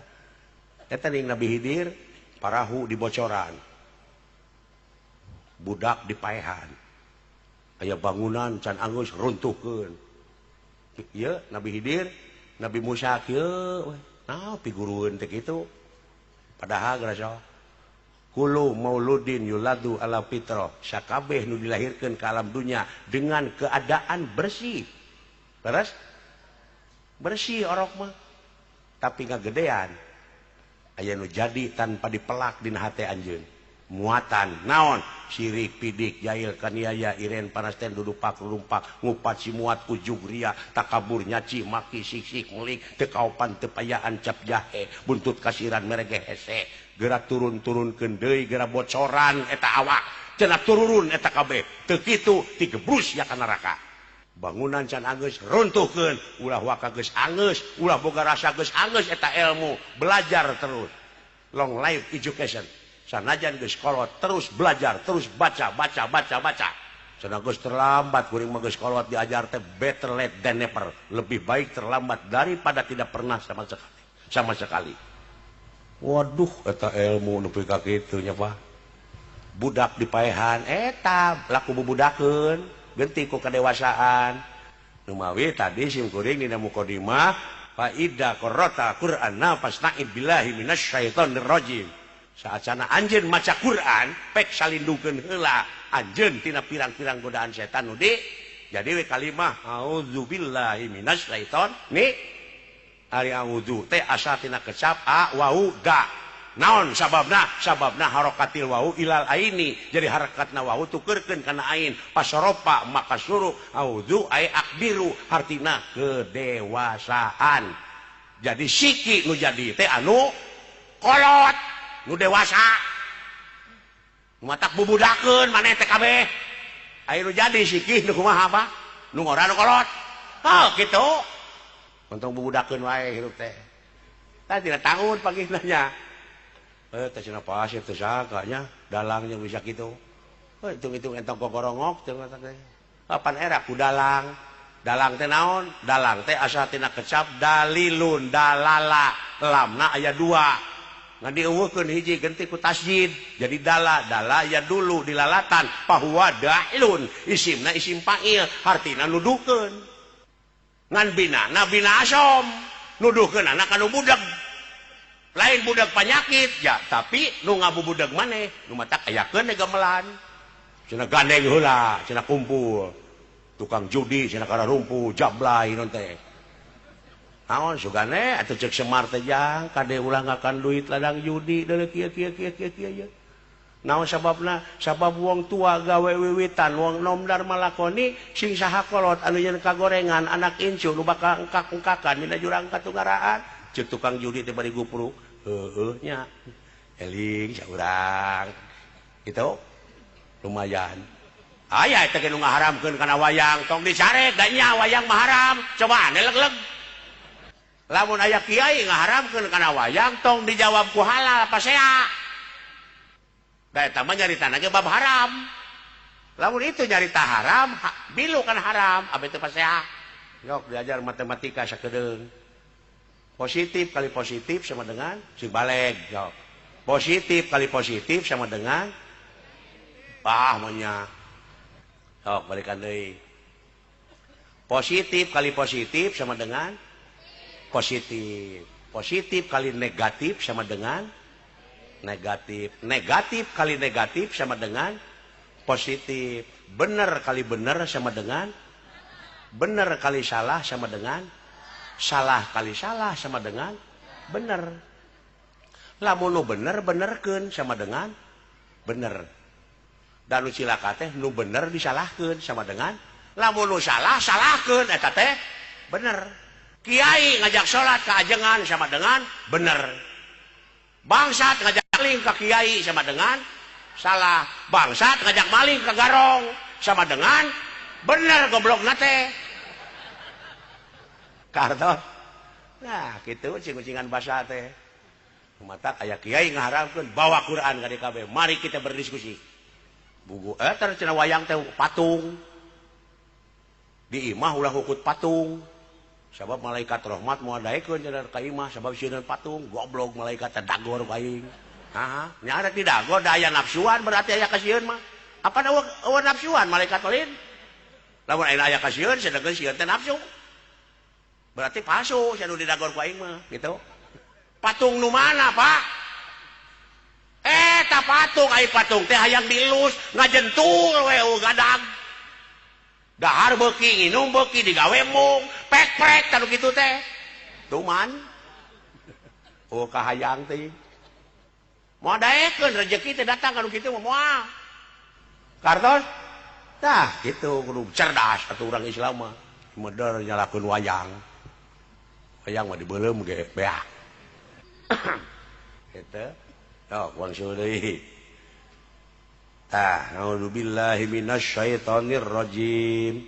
[SPEAKER 1] eta ning Nabi Hidir parahu dibocoran budak dipaehan aya bangunan can anggeus runtuhkeun ieu Nabi Hidir Nabi Musa kieu we. Nah, pigurueun teh kitu. Padahal geus kullu mauludin yuladu ala fitrah. Sakabeh nu dilahirkeun ka alam dunya dengan keadaan bersih. Leres? Bersih orok mah. Tapi ngagedean aya nu jadi tanpa dipelak dina hate anjeun. Muatan naon sirik pidik jail kaniaya iren panasten dudupak rumpak ngupat simuat ujug ria takabur nyaci maki sisik mulik teu kaopan teu payaan cap jahe buntut kasiran merege hese geura turun-turunkeun deui geura bocoran eta awak cenah tururun eta kabeh teu kitu digebrus ya ka neraka bangunan can anggeus runtuhkeun ulah waka geus anggeus ulah boga rasa geus anggeus eta ilmu belajar terus long life education. Sanajan geus kolot terus belajar, terus baca, baca, baca, baca. Cenah geus terlambat kuring mah geus kolot diajar teh better late than never. Lebih baik terlambat daripada tidak pernah sama sekali. Sama sekali. Waduh, eta ilmu nepi ka kitu nya Pak. Budak dipaehan eta laku bubudakeun, genti ku kadewasaan. Numawi tadi sim kuring dina mukadimah fa idza qara'ta Qur'ana fasta'id billahi minasyaitonir rajim. Saacana anjeun maca Quran pek salindungkeun heula anjeun tina pirang-pirang godaan setan nu di jadi we kalimah auzubillahi minasyaiton ni ari auzu teh asal tina kecap a wau da naon sababna sababna harakatil wau ilal aini jadi harakatna wau tukeurkeun kana ain pasoropa maka suruh auzu ai akbiru hartina kedewasaan jadi siki nu jadi teh anu kolot nu dewasa matak bubudakeun maneh teh kabeh aya nu jadi sikih nu kumaha Pak nu ngora nu kolot oh kitu untung bubudakeun wae hirup teh tah dina tahun pagihna nya teh cenah pasir teh saka nya dalangnya bisa kitu hitung-hitung entong gogorongok teh kapan era ku dalang dalang teh naon dalang teh asal tina kecap dalilun dalala lamna aya dua ngan dieuweuhkeun hiji genti ku tasjid jadi dala dala ya dulu dilalatan pahuwa dailun isimna isim fa'il hartina nuduhkeun ngan binana bina asom nuduhkeun anak anu budak lain budak panyakit ya tapi nu ngabubudeg maneh nu matak ayakeun gamelan cenah gandeng heula cenah kumpul tukang judi cenah kararumpu jablay non teh naon sugane atuh cek Semar teh jang kade ulah ngakan duit ladang judi deuleu kieu kieu kieu kieu kieu naon sababna sabab wong tua gawe wiwitan wong nom dar malakoni sing saha kolot anu nyeun kagorengan anak incu nu bakal engkak-engkakan dina jurang katunggaraan cek tukang judi teh bari gupruk heueuh nya eling saurang kitu lumayan aya eta ge nu ngaharamkeun kana wayang tong dicarek da nya wayang mah haram cobaan leg-leg lamun aya kiai ngaharamkeun kana wayang tong dijawab ku halal pasea da eta mah nyaritana ge bab haram lamun itu nyarita haram bilu kan haram abe teu pasea yok diajar matematika sakedeung positif kali positif sama dengan sing baleg yok positif kali positif sama dengan ah monya yok balikan deui positif kali positif sama dengan positif. Positif kali negatif sama dengan negatif. Negatif kali negatif sama dengan positif. Benar kali benar sama dengan benar kali salah sama dengan salah kali salah sama dengan benar. Lamun nu bener benerkeun sama dengan bener. Dan nu cilaka teh nu bener disalahkeun sama dengan lamun nu salah salahkeun eta teh bener. Kiai ngajak sholat ke ajengan sama dengan bener. Bangsat ngajak maling ke kiai sama dengan salah. Bangsat ngajak maling ke garong sama dengan bener goblok nate. Kartos. Nah, gitu cing-cingan basa teh. Matak aya kiai ngaharamkeun bawa Quran ka DKB. Mari kita berdiskusi. Buku eta cenah wayang teh patung. Di imah ulah hukut patung. Sabab malaikat rahmat moal daekeun cenah ka imah sabab sieun patung goblok malaikat teh dagor ku aing. Haha, nya rek didagor da aya nafsuan berarti aya kasieun mah. Apa eueuh nafsuan malaikat lain? Lamun aya kasieun sedengkeun sieun teh nafsu. Berarti palsu sia nu didagor ku aing mah gitu. Patung nu mana, Pak? Eta patung ai patung teh hayang dielus ngajentul we gadag. Dahar beuki, nginum beuki, digawe mung, pek-pek tanu kitu teh. Tuman. Oh kahayang teh. Moal daekeun rejeki teh datang kanu kitu mah moal. Kartos? Tah kitu kudu cerdas atuh urang Islam mah. Meder nyalakeun wayang. Wayang mah dibeuleum ge beak. Kitu. Tok wangsul deui. Tah, naudzubillahi minasyaitonir rajim.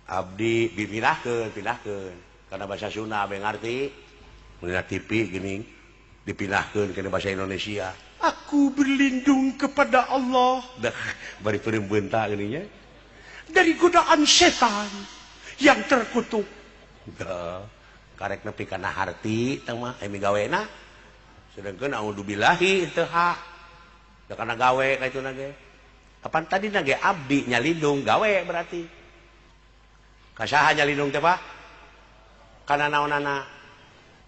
[SPEAKER 1] Abdi dipindahkeun, pindahkeun. Karena bahasa Sunda abdi ngarti. Mun dina TV geuning Dipindahkeun ke bahasa Indonesia. Aku berlindung kepada Allah. Dah bari peureum beunta geuning nya. Dari godaan setan yang terkutuk. Dah karek nepi kana harti teh mah emi gawena. Sedangkeun audzubillahi teu hak. Da kana gawe ka ituna ge. Kapan tadi na ge abdi nyalindung gawe berarti. Ka saha nyalindung teh Pak? Kana naonana?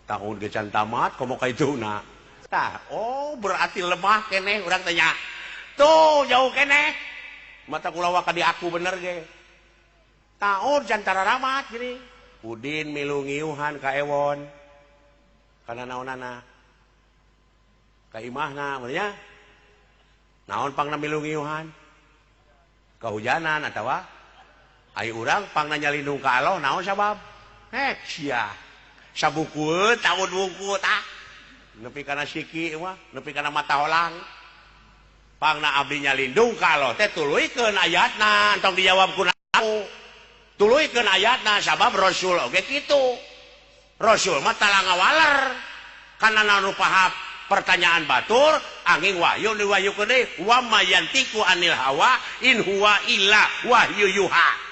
[SPEAKER 1] Tahun ge can tamat komo ka ituna. Tah, oh berarti lemah keneh urang teh nya. Tuh jauh keneh. Mata kula waka di aku bener ge. Tahun can tararamat gini. Udin milu ngiuhan ka Ewon. Kana naonana? Ka imahna mun nya. Naon pangna milu ngiuhan? Kahujanan atawa ai urang pangna nyalindung ka Allah naon sabab? Hek sia. Sabukueun taun wungku tah. Nepi kana siki mah, nepi kana mata holang. Pangna abdi nyalindung ka Allah teh tuluykeun ayatna, entong dijawab ku aku. Tuluykeun ayatna sabab Rasul oge kitu. Rasul mah talangawaler kana naon paham pertanyaan batur angin wahyu diwahyukeun deui wa mayantiku anil hawa in huwa illa wahyu yuha.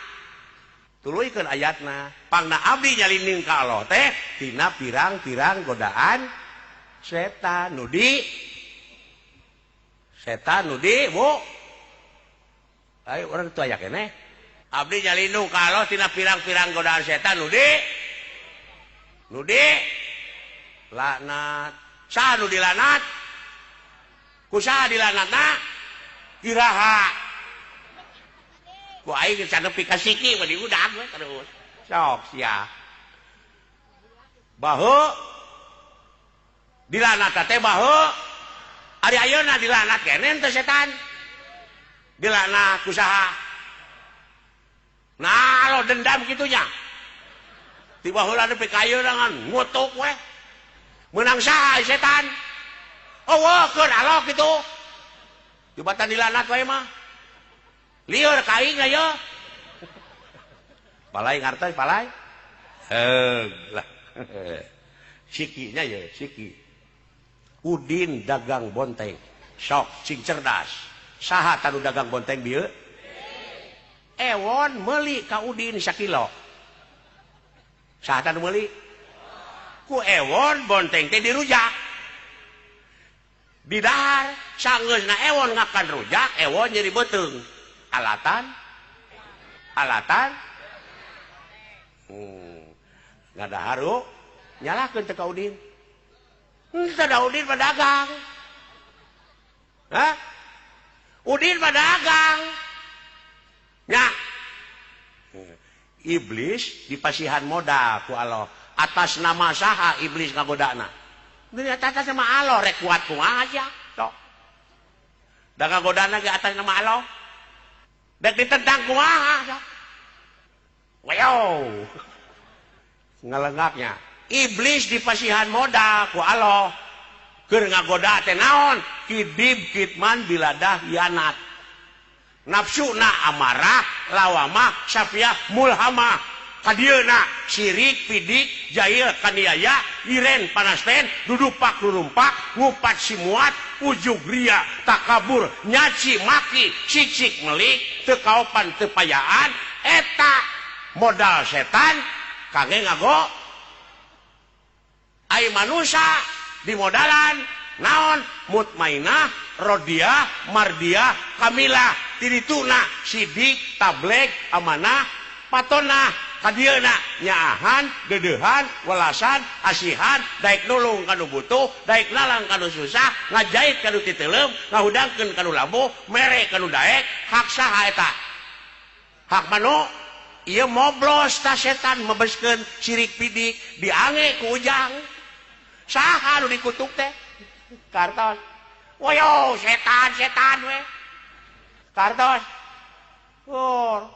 [SPEAKER 1] Tuluykeun ayatna, pangna abdi nyalindung ka Allah teh tina pirang-pirang godaan setan nu di setan nu di Bu. Ayo urang teu aya keneh. Abdi nyalindung ka Allah tina pirang-pirang godaan setan nu di laknat. Saha nu dilanat? Ku saha dilanatna? Iraha. Ku aing can nepi ka siki mah diudag we terus. Sok sia. Bahu dilanat teh bahu. Ari ayeuna dilanat keneh teh setan. Dilanat ku saha? Nah, lo dendam kitunya. Ti baheula nepi ka ayeuna ngan ngutuk we. Menang saha setan? Oh, keur alok kitu. Jubatan dilanat wae mah. Lieur ka aing aya. Palai ngartos palai. Heug lah. Sikinya ye, siki. Udin dagang bonteng. Sok cing cerdas. Saha tanu dagang bonteng bieu? Ewon meuli ka Udin sakilo. Saha tanu meuli? Ku Ewon bonteng teh dirujak. Didahar sangeusna Ewon ngakan rujak, Ewon nyeri beuteung. Alatan? Alatan? Ngadaharu nyalahkeun teh ka Udin. Henteu da Udin mah dagang. Hah? Udin mah dagang. Nya. Iblis dipasihan modal ku Allah. Atas nama saha iblis ngagodana? Dari atas nama Allah rek kuat kumaha sia. Sok. Da ngagodana ge atas nama Allah. Dek ditentang kumaha sok. Wayo. Ngalengaknya. Iblis dipasihan modal ku Allah. Keur ngagoda teh naon? Kidib kitman biladah hianat. Nafsuna amarah, lawamah, safiah, mulhamah. Kadieuna sirik, pidik, jahil, kaniaya, iren, panasten, dudupak, rurumpak, ngupat simuat, ujug ria, takabur, nyaci, maki, cicik, melik, teu kaopan, teu payaan, eta modal setan kangge ngago ai manusia dimodalan naon mutmainah, rodiah, mardiah, kamilah, tirituna, sidik, tablek, amanah, patonah, kadieuna nyaahan, deudeuhan, welasan, asihan, daek nulung kanu butuh, daek nalang kanu susah, ngajait kanu titeuleum, ngahudangkeun kanu labuh, mere kanu daek, hak saha eta? Hak manu? Ieu moblos ta setan mebeskeun sirik pidik diange ku ujang. Saha nu dikutuk teh? Kartos. Woyo, setan setan we. Kartos. Oh.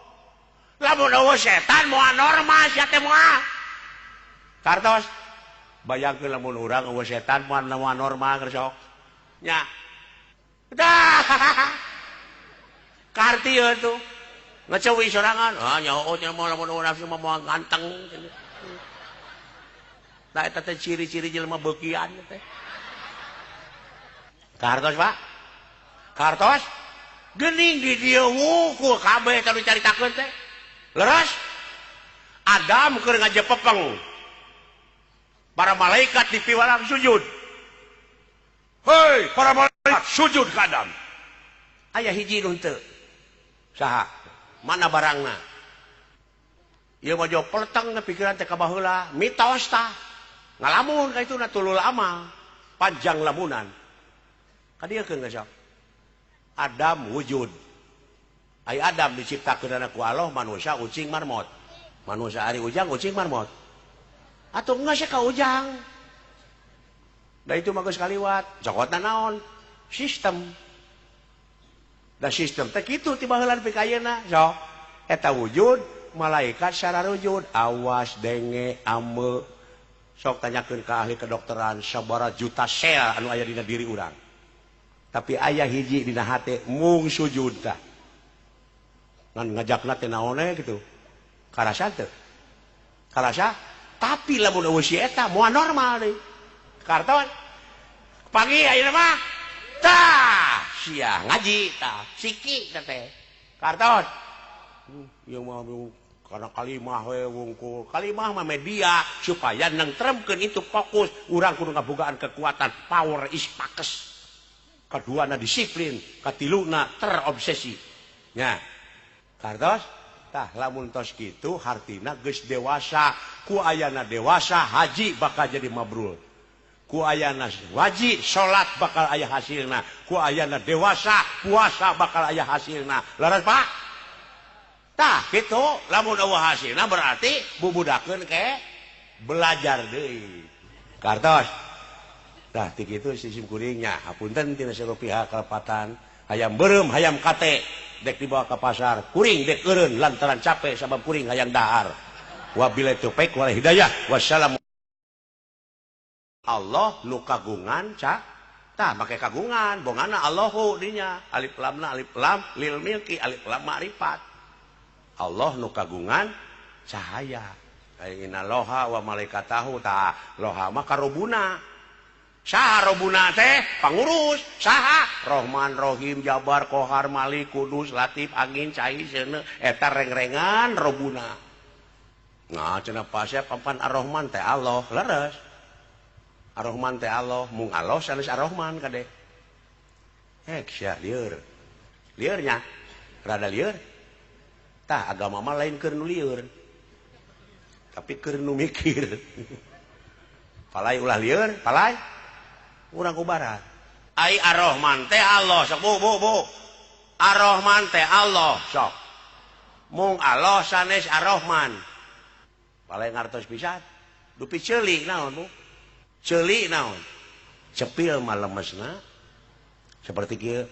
[SPEAKER 1] Lamun eueuh setan moal normal sia teh moal. Kartos. Bayangkeun lamun urang eueuh setan moal normal keur sok. Nya. Dah. Karti ieu tuh. Ngecewi sorangan. Ah nyaho nya moal lamun eueuh nafsu mah moal ganteng. Nah eta teh ciri-ciri jelema beukian teh. Kartos Pak? Kartos? Geuning di dieu wungkul kabeh teh dicaritakeun teh. Leres? Adam keur ngajepepeng. Para malaikat dipiwalang sujud. Hei, para malaikat sujud ka Adam. Aya hiji nu henteu. Saha? Mana barangna? Ieu mah jauh peleteng pikiran teh ka baheula, mitos tah. Ngalamun ka itu na tulul amal, panjang lamunan. Kadieukeun ka sok. Adam wujud. Ai Adam diciptakeun ku Allah manusia ucing marmot. Manusia ari ujang ucing marmot. Atuh geus ka ujang. Da itu mah geus kaliwat, cokotna naon? Sistem. Da sistem teh kitu ti baheula nepi ka ayeuna. Sok eta wujud malaikat sararujud, awas denge ame. Sok tanyakeun ka ahli kedokteran sabaraha juta sel anu aya dina diri urang. Tapi aya hiji dina hate mung sujud tah. Ngan ngajakna teh naone kitu. Karasa teu? Karasa? Tapi lamun eueuh si eta moal normal deui. Karton. Pagi ayeuna mah tah sia ngaji tah siki teh. Karton. Ieu mah karena kalimah we wungkul. Kalimah mah media supaya nengtremkeun itu fokus urang kudu ngabogaan kekuatan power is pakes. Kaduana disiplin, katiluna terobsesi. Nya. Kartos tah lamun tos kitu hartina geus dewasa, ku ayana dewasa haji bakal jadi mabrur. Ku ayana wajib salat bakal aya hasilna, ku ayana dewasa puasa bakal aya hasilna. Leres Pak? Tah kitu lamun eueuh hasilna berarti bubudakeun ke belajar deui. Kartos. Tah ti kitu sistem kuringnya. Hapunten tina seluruh pihak kalepatan, hayam beureum hayam kate dek dibawa ke pasar, kuring dek eureun lantaran capek sabab kuring hayang dahar. Wabillahi taufik wal hidayah. Wassalamu. Allah nu kagungan ca tah make kagungan bongana Allahu dinya alif lamna alif lam lil milki alif lam ma'rifat. Allah nu kagungan cahaya. Inna loha wa malaikatahu tah loha mah karobuna. Saha robuna teh pangurus saha Rohman Rohim Jabar Kohar Malik Kudus Latif Angin Cai seuneu eta rengrengan robuna. Nah cenah pasep ampan Ar-Rahman teh Allah leres. Ar-Rahman teh Allah mung Allah sanes Ar-Rahman kade. Sia lieur. Liurnya rada lieur. Tah agama mah lain keur nu lieur. Tapi keur nu mikir. Palai ulah lieur, palai urang ku barat. Ai Ar-Rahman teh Allah sok bu bu bu. Ar-Rahman teh Allah sok. Mung Allah sanes Ar-Rahman. Palai ngartos pisan. Dupi ceuli naon bu? Ceuli naon? Cepil mah lemesna. Seperti kieu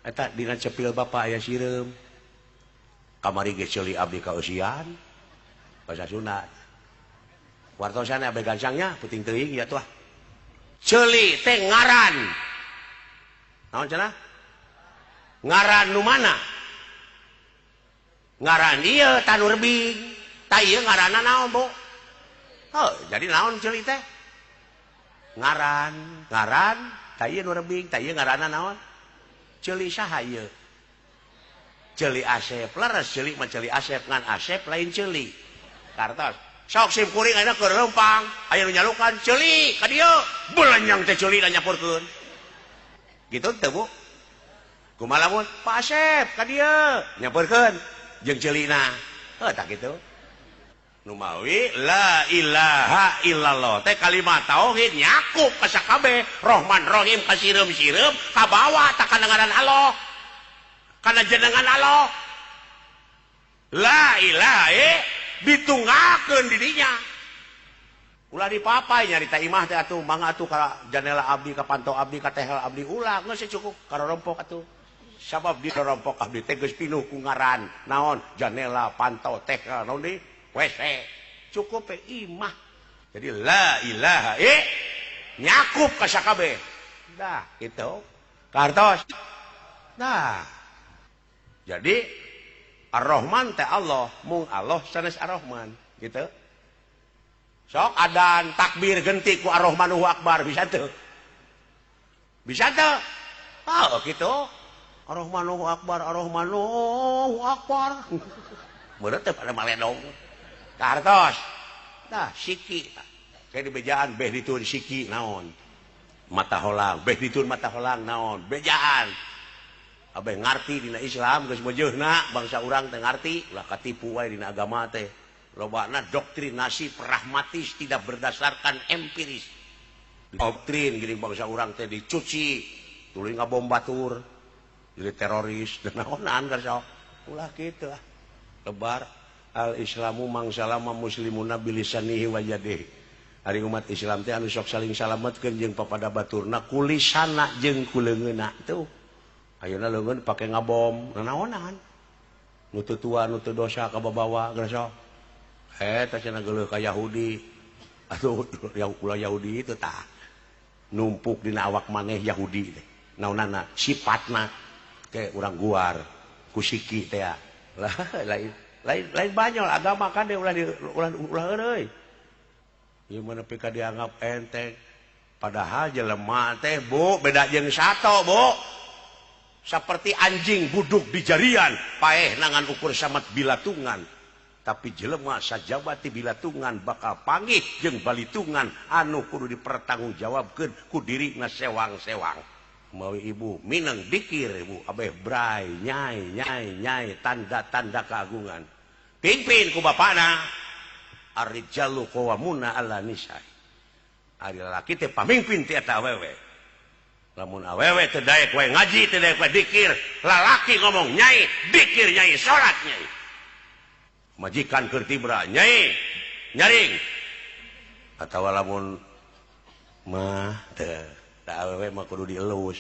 [SPEAKER 1] eta dina cepil bapa aya sireum. Kamari ge ceuli abdi kaeusian. Bahasa Sunda. Wartosan abe gancangnya puting teuing ya tuah. Ceuli teh ngaran. Naon cenah? Ngaran nu mana? Ngaran ieu tanur rebing. Tah ieu ngaranna naon, Bu? Heuh, jadi naon ceuli teh? Ngaran, ngaran, tah ieu nu rebing, tah ieu ngaranna naon? Ceuli saha ieu? Ceuli Asep, leres ceuli mah ceuli Asep, ngan Asep lain ceuli. Kartos. Sok sim kuring ayeuna keur leumpang, aya nu nyalukan ceuli ka dieu, belenyang teh ceuli nyampurkeun. Gitu teu, Bu? Kumaha lamun Pak Asep ka dieu nyampurkeun jeung ceulina. Heuh tah kitu. Nu mawi la ilaha illallah teh kalimat tauhid nyakup ka sakabeh, Rohman Rohim ka sireum-sireum kabawa tah kana ngaran Allah. Kana jenengan Allah. La ilaha ditunggakeun di dinya. Ulah dipapai nyarita imah teh atuh mangga atuh ka janela abdi ka panto abdi ka tehel abdi ulah geus cukup karorompok atuh. Sabab di rorompok abdi teh geus pinuh ku ngaran naon janela panto tehel naon deui WC cukup pe imah. Jadi la ilaha nyakup ka sakabeh. Dah kitu. Kartos. Nah. Jadi Ar-Rahman teh Allah, mung Allah sanes Ar-Rahman, gitu. Sok adan takbir genti ku Ar-Rahmanu Akbar bisa teu? Bisa teu? Ah kitu. Ar-Rahmanu Akbar, Ar-Rahmanu Akbar. Meureun teh pada maledong. Kartos. Tah siki. Kayak di bejaan beh ditun siki naon. Mata holang, beh ditun mata holang naon. Bejaan. Abeh ngarti dina Islam geus meujeuna bangsa urang teh ngarti, ulah katipu wae dina agama teh. Lobana doktrinasi pragmatis tidak berdasarkan empiris. Doktrin geuning bangsa urang teh dicuci, tuluy ngabom batur. Jadi teroris dan naonan sok ulah kitu ah. Lebar al Islamu mangsalama muslimuna bilisanihi wa yadihi. Ari umat Islam teh anu sok saling salametkeun jeung papada baturna kulisana jeung kuleungeunna tuh. Ayeuna leungeun pake ngabom nanaonan. Nu teu tua nu teu dosa kababawa geus sok. Eta cenah geuleuh ka Yahudi. Atuh ulah Yahudi itu tah. Numpuk dina awak maneh Yahudi teh. Naonana sifatna ke urang guar ku siki teh lah lain lain lain banyol agama kan ulah ulah ulah euy. Ieu mah nepi ka dianggap enteng padahal jelema teh Bu beda jeung sato Bu. Seperti anjing buduk di jarian paeh nangan ukur samat bilatungan. Tapi jelema sajabati bilatungan bakal panggih jeung balitungan anu kudu dipertanggungjawabkeun ku dirina sewang-sewang. Mawi ibu mineng dikir ibu abeh bray nyai nyai nyai tanda-tanda keagungan pimpin ku bapana ar-rijalu qawwamuna 'ala nisa. Ari lalaki teh pamimpin ti eta awewe. Lamun awewe teu daek wae ngaji teu daek wae dikir, lalaki ngomong nyai dikir nyai salat nyai. Majikan keur tibra nyai nyaring atawa lamun mah teu awewe mah kudu dielus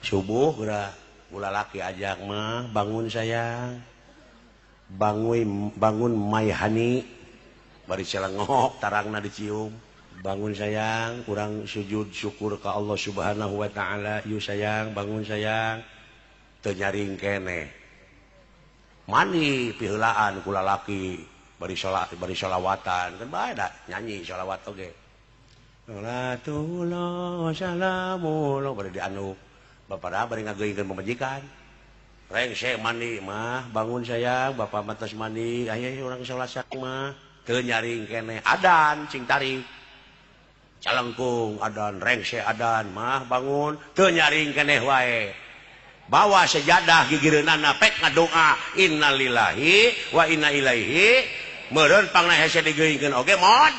[SPEAKER 1] subuh geura ulah laki ajak mah bangun sayang bangun bangun maihani bari celengok tarangna dicium bangun sayang urang sujud syukur ka Allah Subhanahu wa taala yu sayang bangun sayang teu nyaring keneh mandi piheulaan ku lalaki bari salat bari sholawatan kan bae da nyanyi sholawat oge. Salatullah salamullah bari dianu bapak bari ngageuingkeun pamajikan rengse mandi mah bangun sayang bapak mah tos mandi aya urang salat sak mah teu nyaring keneh adan cing tarik calengkung adan rengse adan mah bangun teu nyaring keneh wae bawa sejadah gigireunana pek ngadoa innalillahi wa inna ilaihi meureun pangna hese digeuingkeun oge mod.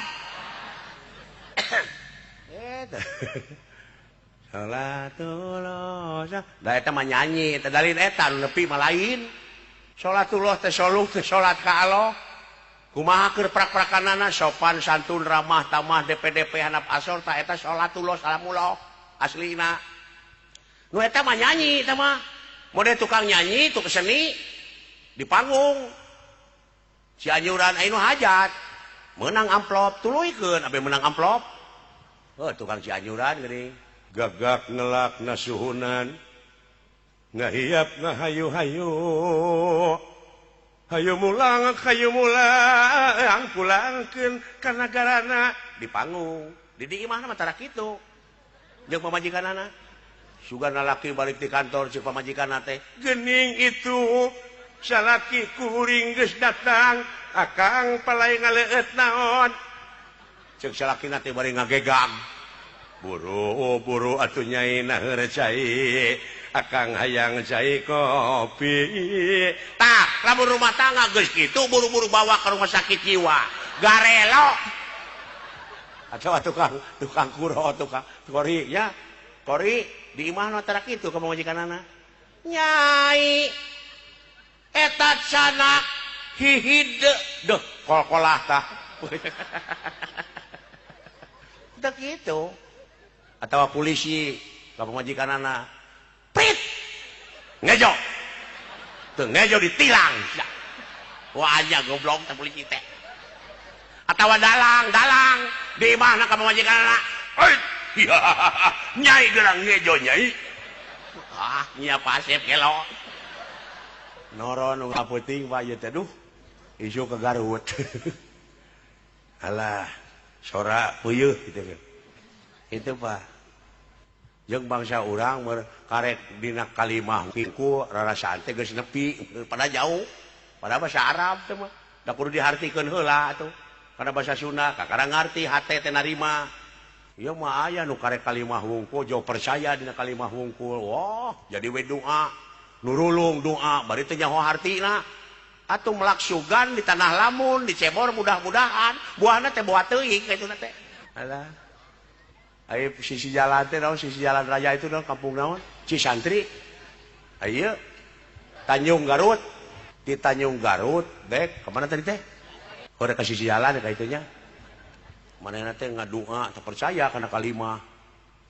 [SPEAKER 1] Salatullah da eta mah nyanyi teh dalin eta nu nepi mah lain. Salatullah teh soluh teh salat ka Allah. Kumaha keur prak-prakanana sopan santun ramah tamah DPDP handap asor ta eta salatullah salamullah aslina. Nu eta mah nyanyi eta mah. Mode tukang nyanyi tukang seni di panggung. Cianjuran aya nu hajat. Menang amplop tuluykeun abe menang amplop. Oh tukang Cianjuran geuning. Gagak ngelak nasuhunan ngahiap ngahayu-hayu hayu mulang hayu mulang pulangkeun ka nagarana di panggung di di imahna mah tara kitu jeung pamajikanana sugan lalaki balik di kantor jeung pamajikanna teh geuning itu salaki kuring geus datang akang palai ngaleueut naon ceuk salakina teh bari ngagegang buru buru atuh nyai naheur cai akang hayang cai kopi tah lamun rumah tangga geus kitu buru-buru bawa ke rumah sakit jiwa garelo atawa tukang tukang kuro tukang kori ya kori di imahna tara kitu ka pamajikanana nyai eta canak hihide deuh kol-kolah tah teu kitu atau polisi ka pamajikanana prit ngejo teu ngejo ditilang wah aja goblok teh polisi teh atawa dalang dalang di imahna ka pamajikanana euy nyai gerang ngejo nyai ah nya pasep gelo noro nu ngapeuting Pak ieu teh duh isu ke Garut alah sora puyuh gitu kan. Itu Pak. Jeung bangsa urang karek dina kalimah ku rarasaan teh geus nepi pada jauh. Pada bahasa Arab teh mah da kudu dihartikeun heula atuh. Kana bahasa Sunda kakara ngarti hate teh narima. Ieu mah aya nu karek kalimah wungkul jauh percaya dina kalimah wungkul. Wah, jadi we doa. Nurulung doa bari teh nyaho hartina. Atuh melaksugan di tanah lamun dicebor mudah-mudahan buahna teh buah teuing kitu na teh. Alah. Ayo sisi jalan teh naon sisi jalan raya itu naon kampung naon Cisantri. Ayo Tanjung Garut, di Tanjung Garut dek kemana tadi teh? Oh rek ka sisi jalan ka itunya. Manehna teh ngadua teu percaya kana kalimah.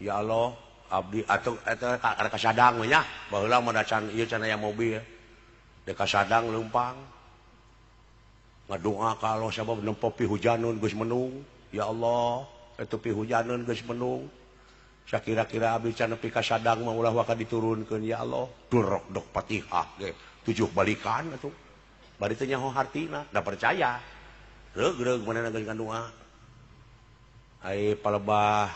[SPEAKER 1] Ya Allah, abdi atuh eta ka sadang we nya. Baheula mah da can ieu can aya mobil. Dek ka sadang leumpang. Ngadua ka Allah sabab nempo pihujanun geus mendung. Ya Allah, eta pihujaneun geus mendung. Sakira-kira abdi can nepi ka sadang mah ulah waka diturunkeun ya Allah. Durok dok Fatihah ge 7 balikan atuh. Bari teh nyaho hartina, da percaya. Reug-reug manehna geus ngadua. Ai palebah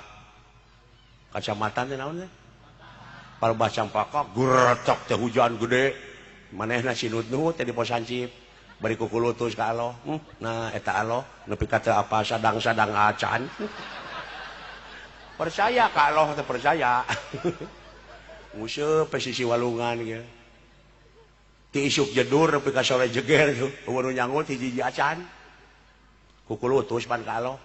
[SPEAKER 1] kacamatan teh naon teh? Palebah Campaka geretok teh hujan gede. Manehna sinut-nut teh di pos hansip. Bari kukulutus ka Allah. Nah eta Allah nepi ka teu apa sadang-sadang acan. Percaya ka Allah teh percaya. Nguseup sisi walungan ge. Ti isuk jedur nepi ka sore jeger tuh. Eueuh nu nyangut hiji-hiji acan. Kukulutus pan ka Allah.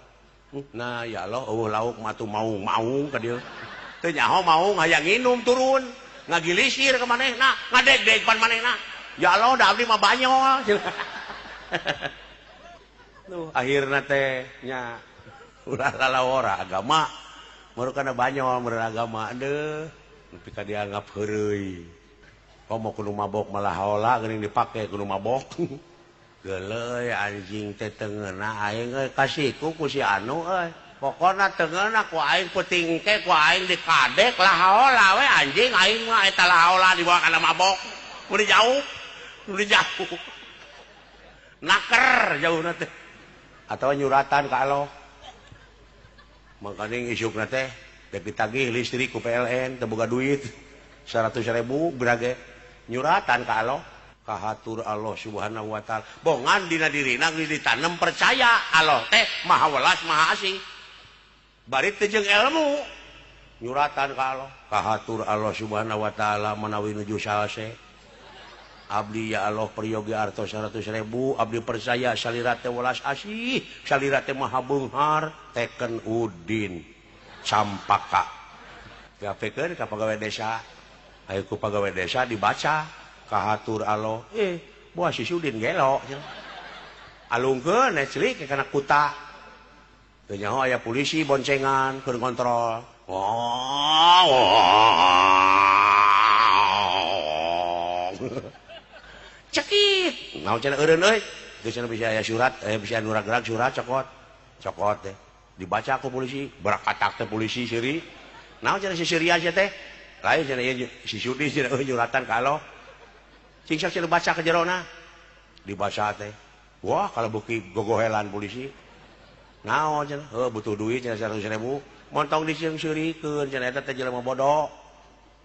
[SPEAKER 1] Nah ya Allah eueuh lauk mah atuh maung-maung ka dieu. Teu nyaho maung hayang nginum turun. Ngagilisir ka manehna, ngadegdeg pan manehna. Ya Allah da abdi mah banyol. Tuh akhirna teh nya ulah lalawara agama. Baru kana banyol meureun agama deuh. Nepi ka dianggap heureuy. Komo kudu mabok malah haola geuning dipake kudu mabok. Geuleuh anjing teh teu ngeunah aing euy kasiku ku si anu euy. Pokona teu ngeunah ku aing peuting ke ku aing dikadek lah haola we anjing aing mah eta lah haola dibawa kana mabok. Udah jauh, udah jauh. Naker jauhna teh. Atawa nyuratan ka Allah. Mangkaning isukna teh dek ditagih listrik ku PLN teu boga duit 100.000 berage nyuratan ka Allah. Kahatur Allah Subhanahu wa taala. Bongan dina dirina geus ditanem percaya Allah teh Maha Welas Maha Asih. Bari teu jeung ilmu nyuratan ka Allah. Kahatur Allah Subhanahu wa taala manawi nuju salse. Abdi ya Allah peryogi artos 100.000 abdi percaya salira teh welas asih, salira teh maha beunghar, teken Udin Campaka. Diapekeun ka pagawe desa. Ayo ku pagawe desa dibaca. Kahatur Allah, buah si Sudin gelo. Alungkeun celik kana kuta. Teu nyaho aya polisi boncengan keur ngontrol. Cekit. Naon cenah eureun euy? Geus cenah bisa aya surat, bisa anu gerak surat cokot. Cokot teh. Dibaca ku polisi, berakatak teh polisi seuri. Naon cenah si Surian sia teh? Lain cenah ieu si Sudin cenah euy nyuratan ka Allah. Cing sok cenah baca ke jerona. Dibaca teh. Wah, kalau beuki gogohelan polisi. Naon cenah? Heuh butuh duit cenah 100.000. Montong diseung-seurikeun cenah eta teh jelema bodoh.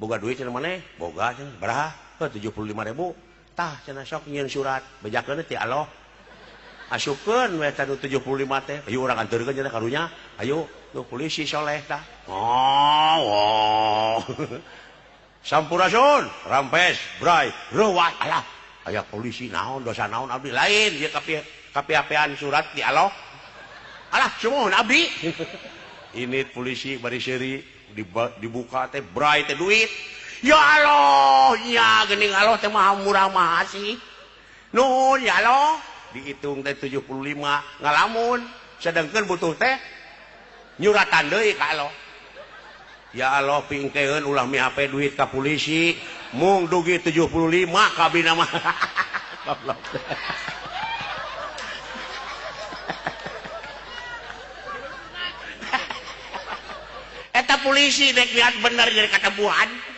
[SPEAKER 1] Boga duit cenah maneh? Boga cenah. Baraha? Heuh 75.000. Tah cenah sok nyieun surat, bejakeun ti Allah. Asupkeun we teh 75 teh. Ayo urang anterkeun cenah karunya. Ayo tuh polisi soleh tah. Oh. Sampurasun, rampes, bray, reuat alah. Aya polisi naon dosa naon abdi lain ieu kapiapean surat di Allah. Alah sumuhun abdi. Ini polisi bari seuri dibuka teh bray teh duit. Ya Allah, nya geuning Allah teh maha murah maha asih. Nuhun ya Allah, dihitung teh 75 ngalamun, sedengkeun butuh teh nyuratan deui ka Allah. Ya Allah pingkeun ulah mihape duit ka polisi, mung dugi 75 ka abdi mah. Goblok. Eta polisi dek niat bener jadi katebuhan.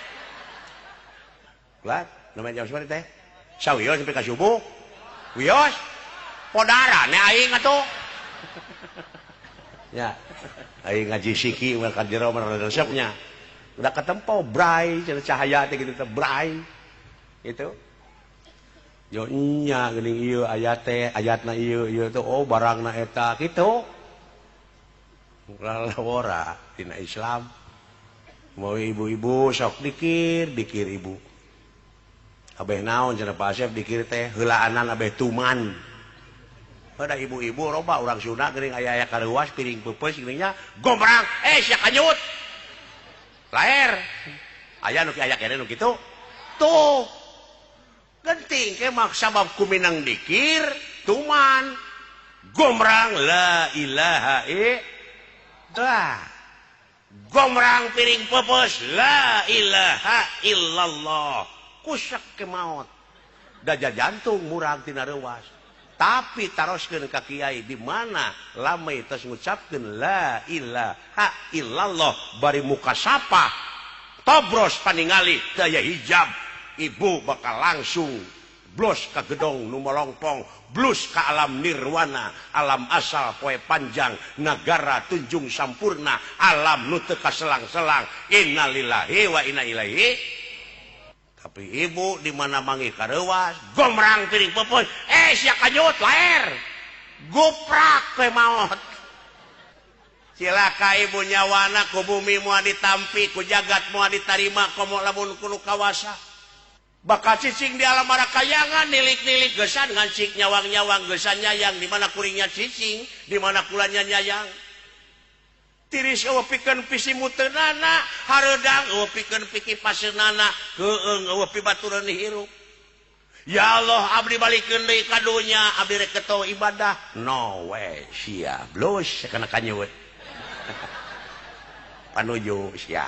[SPEAKER 1] Lah, namanya jam sabaraha teh? Sawios sampai ka subuh. Wios. Podarane aing atuh. Ya. Aing ngaji siki mah ka jero mah resepnya. Udah ketempo bray cahaya teh kitu teh bray. Itu. Yo nya geuning ieu ayat teh, ayatna ieu ieu teh oh barangna eta kitu. Lalawora dina Islam. Mau ibu-ibu sok dikir, dikir ibu. Abeh naon cenah Pak Asep dikir teh heulaanan abeh tuman. Pada ibu-ibu roba urang Sunda geuning aya-aya kareuwas piring peupeus geuning nya gombrang eh sia kanyut. Laer. Aya nu aya keneh nu kitu. Tuh. Genting ke mak sabab kuminang dikir tuman. Gombrang la ilaha illallah. Gombrang piring peupeus la ilaha illallah. Kusak ke maot. Daja jantung murag tina reuwas. Tapi taroskeun ka kiai di mana lame tos ngucapkeun la ilaha illallah bari muka sapa tobros paningali teu aya hijab ibu bakal langsung blos ka gedong nu molongpong blus ka alam nirwana alam asal poe panjang nagara tunjung sampurna alam nu teu kaselang-selang innalillahi wa inna ilaihi. Tapi ibu di mana manggih kareuwas gomrang piring peupeus eh sia kanyut laer guprak we maot. Cilaka ibu nyawana ku bumi moal ditampi ku jagat moal ditarima komo lamun kudu kawasa. Bakal cicing di alam marakayangan nilik-nilik gesan ngancik nyawang-nyawang gesan nyayang di mana kuringnya cicing di mana kulanya nyayang. Tiris eueuh pikeun pisimuteunana hareudang eueuh pikeun pikipaseunana keueung eueuh pibatureun hirup. Ya Allah abdi balikeun deui ka dunya abdi rek keto ibadah no we sia blus kana kanyut. Panuju sia.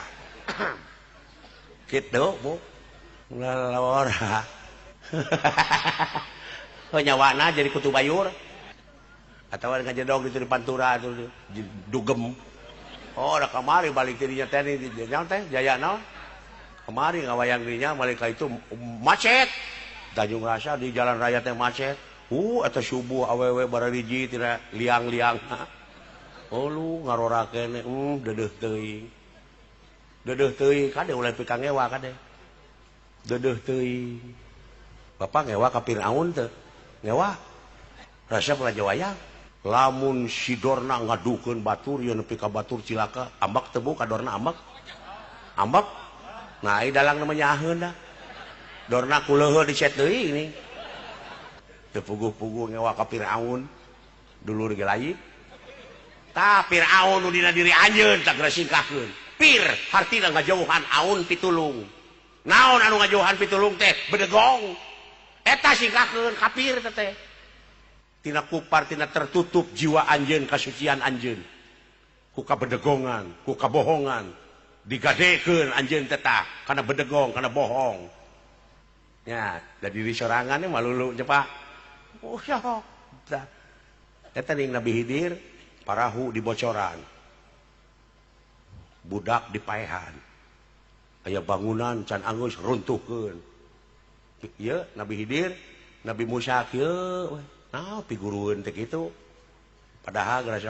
[SPEAKER 1] Kitu Bu. Lalawara. Oh nyawana jadi kutu bayur. Atawa ngajedog di pantura atuh dugem. Oh, udah kamari balik dirinya teh naon teh jaya naon. Kamari ngawayang dirinya mereka itu macet. Tanjung Rasa di jalan raya teh macet. Eta subuh awewe barariji tina liang-liang. Oh lu ngarora keneh dedeuh teuing. Dedeuh teuing kade ulah pikang ngewa kade. Dedeuh teuing. Bapak ngewa ka Firaun teu? Ngewa. Resep raja wayang. Lamun si Dorna ngadukeun batur ieu nepi ka batur cilaka ambak teu bu ka Dorna ambak. Ambak. Nah ai dalang namanya nyaheun da. Dorna kuleuheul dicet deui ini. Teu puguh-puguh ngewa ka Firaun. Dulur ge lain. Tah Firaun nu dina diri anjeun tah geura singkahkeun. Pir hartina ngajauhan aun pitulung. Naon anu ngajauhan pitulung teh bedegong. Eta singkahkeun kafir teh. Tina kupar tina tertutup jiwa anjeun kasucian anjeun ku kabedegongan ku kabohongan digadekeun anjeun teh tah kana bedegong kana bohong nya da diri sorangan malulu nya Pak. Oh ya tah eta ning Nabi Hidir parahu dibocoran budak dipaehan aya bangunan can anggeus runtuhkeun ieu Nabi Hidir Nabi Musa kieu. Nah, pigurueun teh kitu. Padahal geus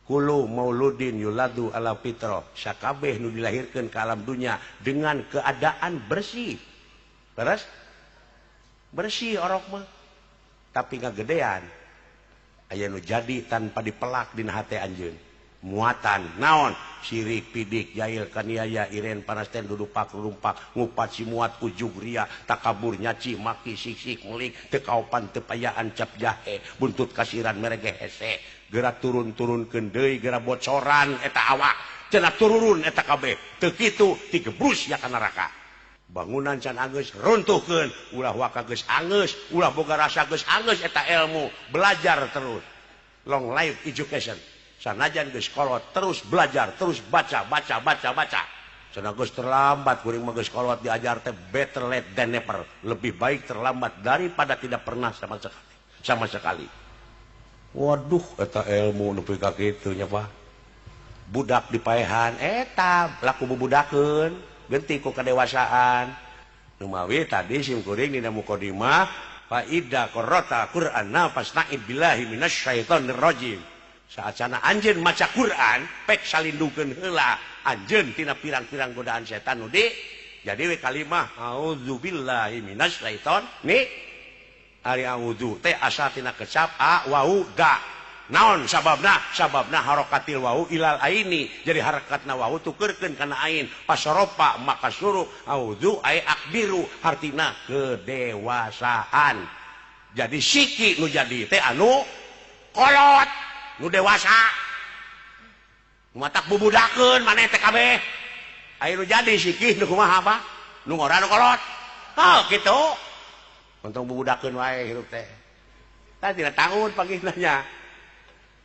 [SPEAKER 1] kullu mauludin yuladu ala fitrah. Sakabeh nu dilahirkeun ka alam dunya dengan keadaan bersih. Terus bersih orok mah. Tapi ngagedean aya nu jadi tanpa dipelak dina hate anjeun. Muatan naon sirik pidik jail kaniaya iren panasten dudupak rumpak ngupat simuat ujug ria takabur nyaci maki siksik melik teu kaopan teu payaan cap jahe buntut kasiran merege hese geura turun-turunkeun deui geura bocoran eta awak cenah tururun eta kabeh teu kitu tigebrus ya ka neraka. Bangunan can anggeus runtuhkeun ulah waka geus anggeus ulah boga rasa geus anggeus eta ilmu belajar terus long life education. Sanajan geus kolot terus belajar terus baca baca baca baca. Cenah geus terlambat kuring mah geus kolot diajar teh better late than never, lebih baik terlambat daripada tidak pernah sama sekali. Sama sekali. Waduh eta ilmu nepi ka kitu nya Pak. Budak dipaehan eta laku bubudakeun genti ku kadewasaan. Numawi tadi sim kuring dina mukadimah fa idza qara'ta Qur'ana fasta'id billahi minasyaitonir rajim. Saacana anjeun maca Quran pek salindungkeun heula anjeun tina pirang-pirang godaan setan nu di jadi we kalimah auzubillahi minasyaiton ni ari auzu teh asal tina kecap a wau da naon sababna sababna harokatil wau ilal aini jadi harakatna wau tukeurkeun kana ain pasoropa maka suruh auzu ay akbiru hartina kedewasaan jadi siki nu jadi teh anu kolot nu dewasa matak bubudakeun maneh teh kabeh aya nu jadi siki nu kumaha apa nu ngora nu kolot oh kitu untung bubudakeun wae hirup teh tah tina tahun pagihna nya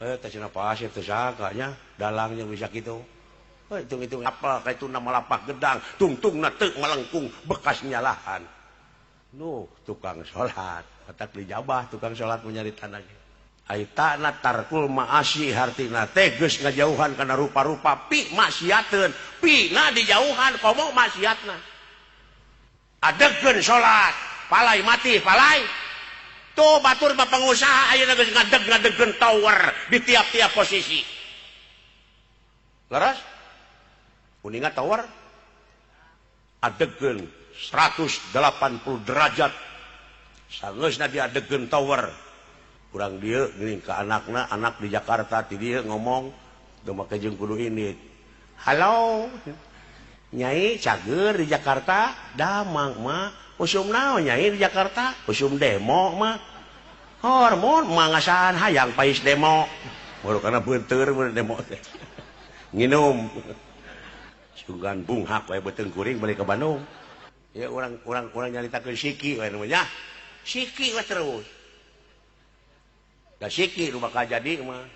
[SPEAKER 1] teh cenah pasir teh sakanya dalangnya bisa kitu hitung-hitung apa ka itu nama lapak gedang tungtungna teu melengkung bekas nyalahan nu tukang salat matak dijabah tukang salat menyari tanah Aitana tarkul maasi hartina teh geus ngajauhan kana rupa-rupa pi maksiateun pi na dijauhan komo maksiatna adegkeun salat palai mati palai tuh batur mah pengusaha ayeuna geus ngadeg-ngadegkeun tower di tiap-tiap posisi leres uninga tower adegkeun 180 derajat sangeusna diadegkeun tower kurang dia gini ke anakna anak di Jakarta ti dia ngomong teu make jeung kudu ini halo nyai cager di Jakarta damang mah usum naon nyai di Jakarta usum demo mah hormon mah ngasaan hayang pais demo baru karena beunteur demo teh nginum sugan bunghak we beuteung kuring balik ke Bandung ya urang nyaritakeun siki we nu nya siki we terus da siki nu bakal jadi mah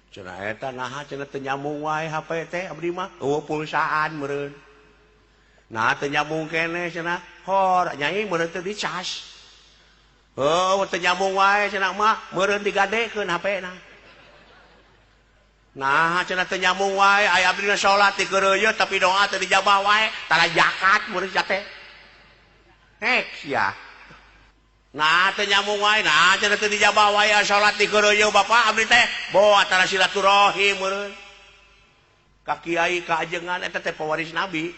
[SPEAKER 1] cenah eta naha cenah teu nyambung wae HP teh abdi mah eueuh pulsaan meureun nah teu nyambung keneh cenah hor nyai meureun teu dicas heuh teu nyambung wae cenah mah meureun digadekeun HP na nah cenah teu nyambung wae aya abdi salat dikeureuyeut tapi doa teu dijabah wae tara zakat meureun teh hek sia nah teu nyambung wae nah cenah teu dijabah wae salat dikeureuyeut bapak abdi teh boa tara silaturahim meureun ka kiai ka ajengan eta teh pewaris nabi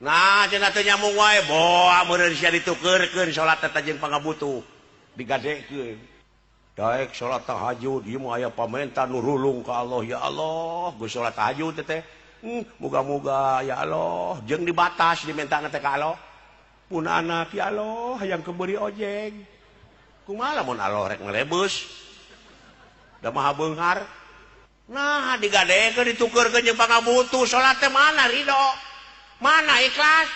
[SPEAKER 1] nah cenah teu nyambung wae boa meureun sia ditukeurkeun salat teh jeung pangabutuh digadekeun daek salat tahajud ieu mah aya pamenta nu rulung ka Allah ya Allah geus salat tahajud teh muga-muga ya Allah jeung dibatas dimentana teh ka Allah pun anak ya Allah hayang keberi ojek kumaha lamun Allah rek ngelebus da maha beunghar nah digadekeun ditukeurkeun jeung pangabutuh salat teh mana ridho mana ikhlas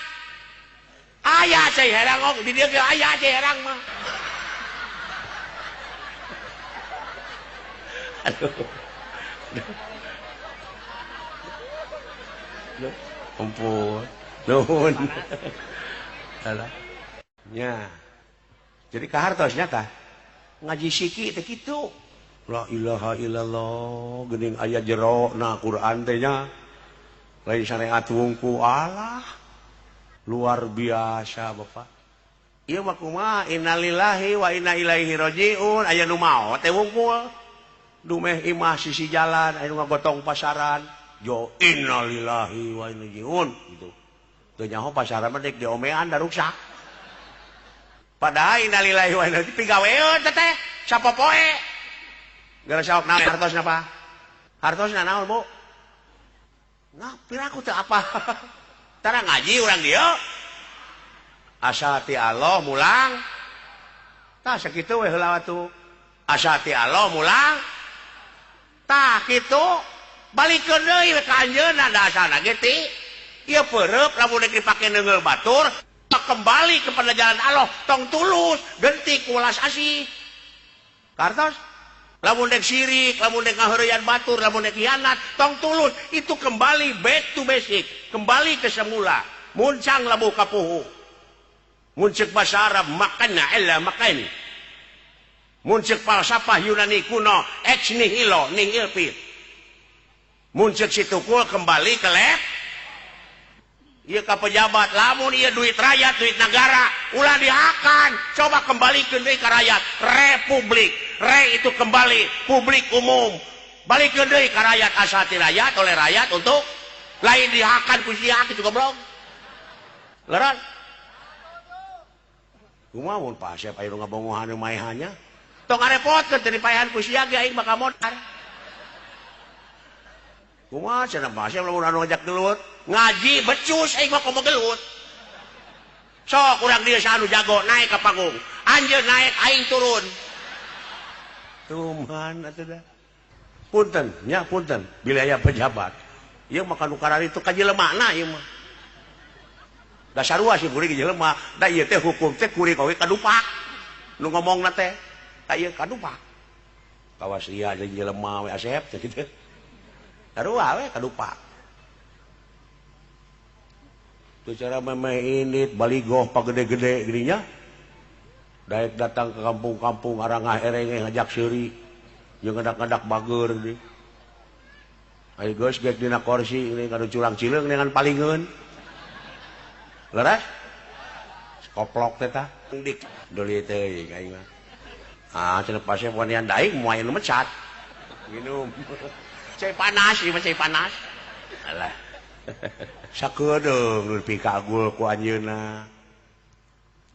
[SPEAKER 1] aya cai herang di dieu ge aya cai herang mah aduh ampun nuhun nya jadi kahartosnya tah ngaji siki teh kitu la ilaha illallah geuning aya jero na Quran teh nya lain syariat wungku Allah luar biasa Bapak ieu mah kumaha innalillahi wa inna ilaihi rajiun aya nu maot teh wungkul dumeh imah sisi jalan aya nu ngagotong pasaran jo innalillahi wa inna ilaihi rajiun gitu teu nyaho pasaran mah dek diomean da ruksak padahal innalillahi wa inna ilaihi pigaweun teh sapopoe gara saok naon hartosna Pak hartosna naon Bu nah piraku teu apa tara ngaji urang dieu asa ti Allah mulang tah sakitu we heula atuh asa ti Allah mulang tah kitu balikeun deui we ka anjeunna da asalna ge ti ieu peureub lamun rek dipake neungeul batur kembali kepada jalan Allah tong tulus genti ku welas asih kartos lamun dek sirik lamun dek ngaheureyan batur lamun dek hianat tong tulus itu kembali back to basic kembali ke semula muncang labuh kapuhu mun ceuk bahasa Arab makana illa makan mun ceuk falsafah Yunani kuno ex nihilo nihil fit mun ceuk si tukul kembali ke lab ieu ka pejabat lamun ieu duit rakyat duit negara ulah dihakan coba kembalikeun deui ka rakyat republik re itu kembali publik umum Balikeun deui ka rakyat asal ti rakyat oleh rakyat untuk lain dihakan ku sia kitu goblok. Leran. Kumaha mun Pak Asep aya nu ngabongohan nu maehannya? Tong ngarepotkeun teu dipaehan ku sia ge aing bakal modar. Kumaha cenah Pak Asep lamun anu ngajak gelut, ngaji becus aing mah komo gelut. Sok urang dieu saha nu jago naik ka panggung. Anjeun naik aing turun. Tuman atuh dah. Punten, nya punten, bila aya pejabat. Ieu mah kanu karari itu ka jelemana ieu mah. Da sarua sih kuring jelema, da ieu teh hukum teh kuring oge kadupak. Nu ngomongna teh ka ieu kadupak. Kawas ria jeung jelema we Asep teh kitu. Sarua we kadupak. Tuh cara memeh indit baligoh pagede-gede gininya. Daek datang ke kampung-kampung arangah erenge ngajak seuri jeung ngadak-ngadak bager gini. Ayo geus geus dina kursi ini kanu curang cileung dengan palingeun. Leres? Koplok teh tah. Dik deuli teuing aing mah. Ah cenah pasep wanian daing moal nu mecat. Minum. Cai panas ieu mah cai panas. Alah. Sakedeung nu pikagul ku anjeunna.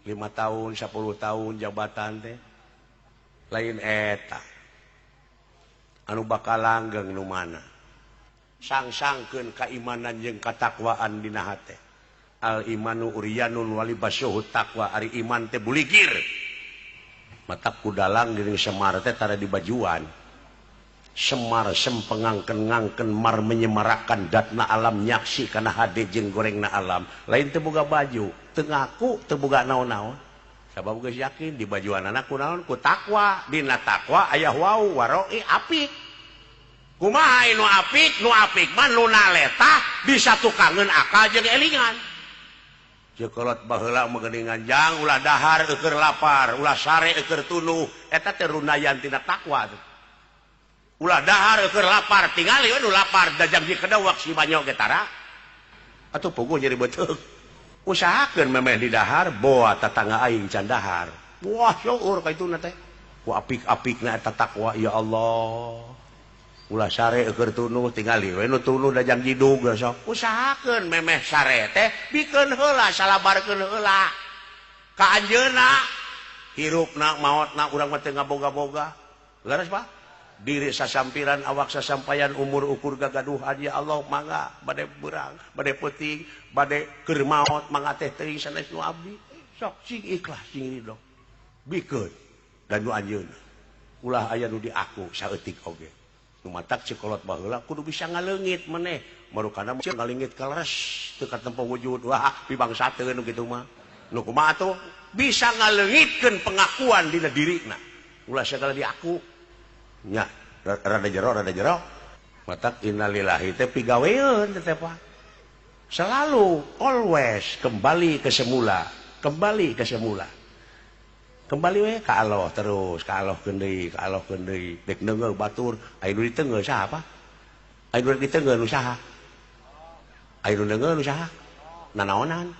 [SPEAKER 1] 5 tahun, 10 tahun jabatan teh. Lain eta. Anu bakal langgeng nu mana? Sang-sangkeun kaimanan jeung katakwaan dina hate. Al imanu uryanun walibasuhu taqwa, ari iman teh buligir. Matak kudalang geuning Semar teh tara dibajuan. Semar sempengangken-ngangken mar menyemarakan datna alam nyaksi kana hade jeung gorengna alam. Lain teu boga baju, teu ngaku, teu boga naon-naon. Sabab geus yakin di bajuanana ku naon? Ku takwa. Dina takwa aya wau waroi apik. Kumaha nu apik? Nu apik mah nu naletah bisa tukangeun akal jeung elingan. Cekolot baheula mah geuningan jang ulah dahar eueur lapar, ulah sare eueur tunuh, eta teh runayan tina takwa teh. Ulah dahar eueur lapar, tingali we nu lapar dajang di kedawak si banyo ge tara. Atuh puguh nyeri beuteung. Usahakeun memeh di dahar boa tatangga aing can dahar. Wah syukur ka ituna teh. Ku apik-apikna eta takwa ya Allah. Ulah sare eueur tunuh tingali we nu tunuh dajang jidug sok. Usahakeun memeh sare teh bikeun heula salabarkeun heula. Ka anjeunna hirupna maotna urang mah teu ngaboga-boga. Leres Pak? Diri sasampiran awak sasampayan umur ukur gagaduhan ya Allah mangga bade beurang bade peuting bade keur maot mangga teh teuing sanes nu abdi sok sing ikhlas sing ridho bikeun dan nu anjeunna ulah aya nu diaku saeutik oge nu matak cekolot baheula kudu bisa ngaleungit maneh marukana ngaleungit kaleres teu katempo wujud wah pibangsateun nu kitu mah nu kumaha atuh bisa ngaleungitkeun pengakuan dina dirina ulah sagala diaku nya rada jero matak innalillahi teh pigaweun teh Pak selalu always kembali ke semula kembali ke semula kembali we ka Allah terus ka Allah keun deui ka Allah keun deui dek neungeul batur aya nu diteungeul saha Pak aya nu diteungeul nu saha aya nu neungeul nu saha nanaonan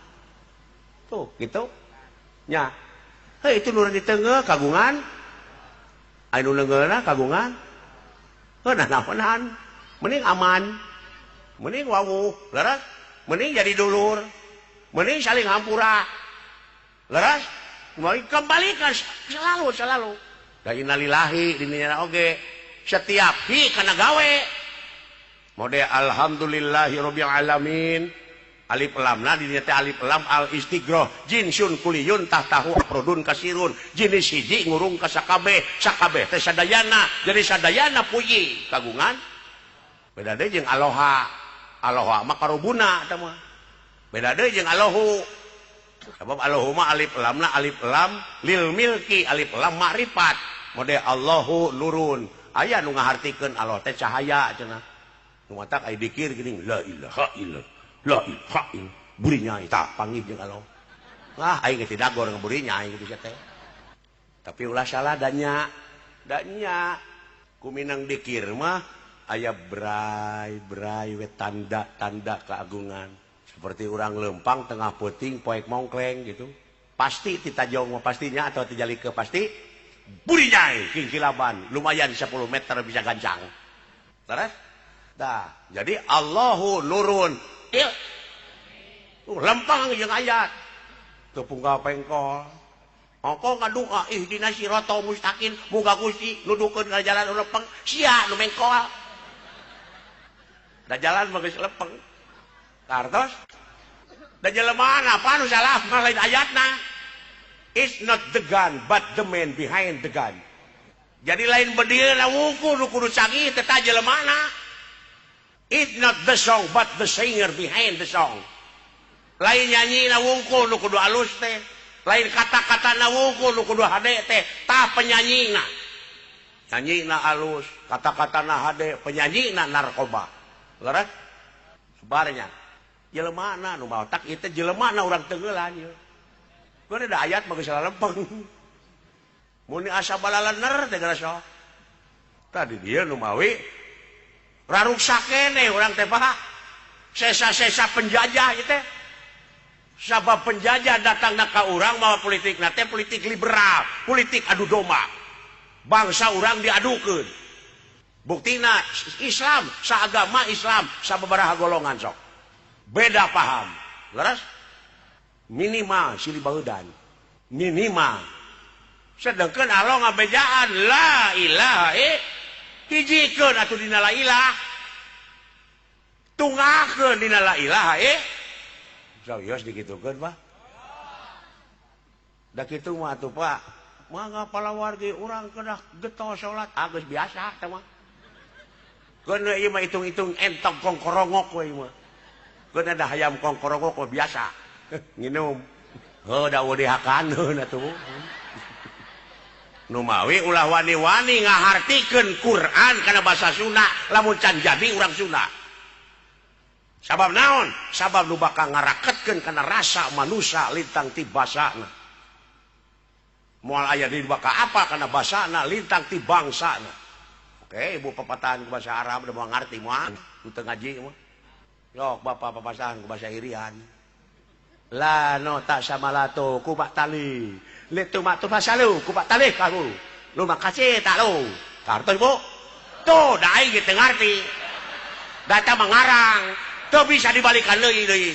[SPEAKER 1] tuh gitu nya heuh itu nu diteungeul kagungan anu neungeulna kagungan heuh nanaonan mending aman mending wawuh leres mending jadi dulur mending saling hampura leres kembalikan selalu selalu da innalillahi dininya oge setiap hi kana gawe mode alhamdulillahirabbil alamin alif lamna dininya teh alif lam al istighroh jinsun kuliyun tahtahu afrodun kasirun jenis hiji ngurung ka sakabeh sakabeh teh sadayana jadi sadayana puji kagungan beda deui jeung aloha aloha mah karubuna eta mah beda deui jeung alohu sabab alohu mah alif lamna alif lam lil milki alif lam makrifat mode Allahu nurun aya nu ngahartikeun Allah teh cahaya cenah nu matak aya dikir geuning la ilaha illallah la ilaha illallah burinya tah panggih jeung Allah. Wah aing geus dagor ngeburinya aing kitu teh. Tapi ulah salah danya. Danya kuminang dikir mah aya brai-brai we tanda-tanda keagungan. Seperti urang lempang tengah peuting poek mongkleng gitu. Pasti titajong mah pastinya atau tijalikeun pasti burinya kingkilaban lumayan 10 meter bisa gancang. Leres? Tah, jadi Allahu nurun. Ieu. Lempang jeung ayat. Teu punggal pengkol. Ongko ngadua ihdina siratal mustaqim, muga Gusti nuduhkeun ka jalan nu lempeng, sia nu mengkol. Da jalan mah geus lempeng. Kartos? Da jelema apa nu salah mah lain ayatna. It's not the gun but the man behind the gun. Jadi lain bedieuna wungkul nu kudu canggih teh ta jelemana. It's not the song but the singer behind the song. Lain nyanyina wungkul nu kudu alus teh. Lain kata-kata na wungkul nu kudu hade teh, tah penyanyina. Nyanyina alus, kata-kata na hade, penyanyina narkoba. Leres? Sebarnya. Jelemana nu maotak ieu teh jelemana urang teugelan ieu. Geus da ayat mah geus lempeng. Mun asa balalener teh geus sok. Tadi dia nu mawi raruksak keneh urang teh Pak. Sesa-sesa penjajah ieu teh. Sabab penjajah datangna ka urang mawa politikna teh politik liberal, politik adu domba. Bangsa urang diadukeun. Buktina Islam, saagama Islam sababaraha golongan sok. Beda paham. Leres? Minimal silih baeudan. Minimal. Sedangkan Allah ngabejaan la ilaha hijikeun atuh dina la ilah. Tunggakeun dina la ilaha Serius dikitukeun Pak. Da kitu mah atuh Pak. Mangga palawargi urang kedah getol salat. Ah geus biasa teh mah. Keun we ieu mah hitung-hitung entok kongkorongok we ieu mah. Keun ada hayam kongkorongok we biasa. Nginum. Heuh da eueuh dihakaneun atuh. Nu mawi ulah wani-wani ngahartikeun Quran kana basa Sunda lamun can jadi urang Sunda. Sabab naon? Sabab nu bakal ngaraketkeun kana rasa manusia lintang ti basana. Moal aya di bakal apa kana basana lintang ti bangsana. Oke, ibu papatahan ku bahasa Arab udah mau ngarti moal, nu teu ngaji mah. Yok bapak papasahan ku bahasa Irian. La no tak samalato ku bak tali. Litu mak tu fasalu ku bak tali kamu. Lu makasih tak lu. Kartos Bu. Tuh da aing ge teu ngarti. Data mengarang. Tuh bisa dibalikan deui deui.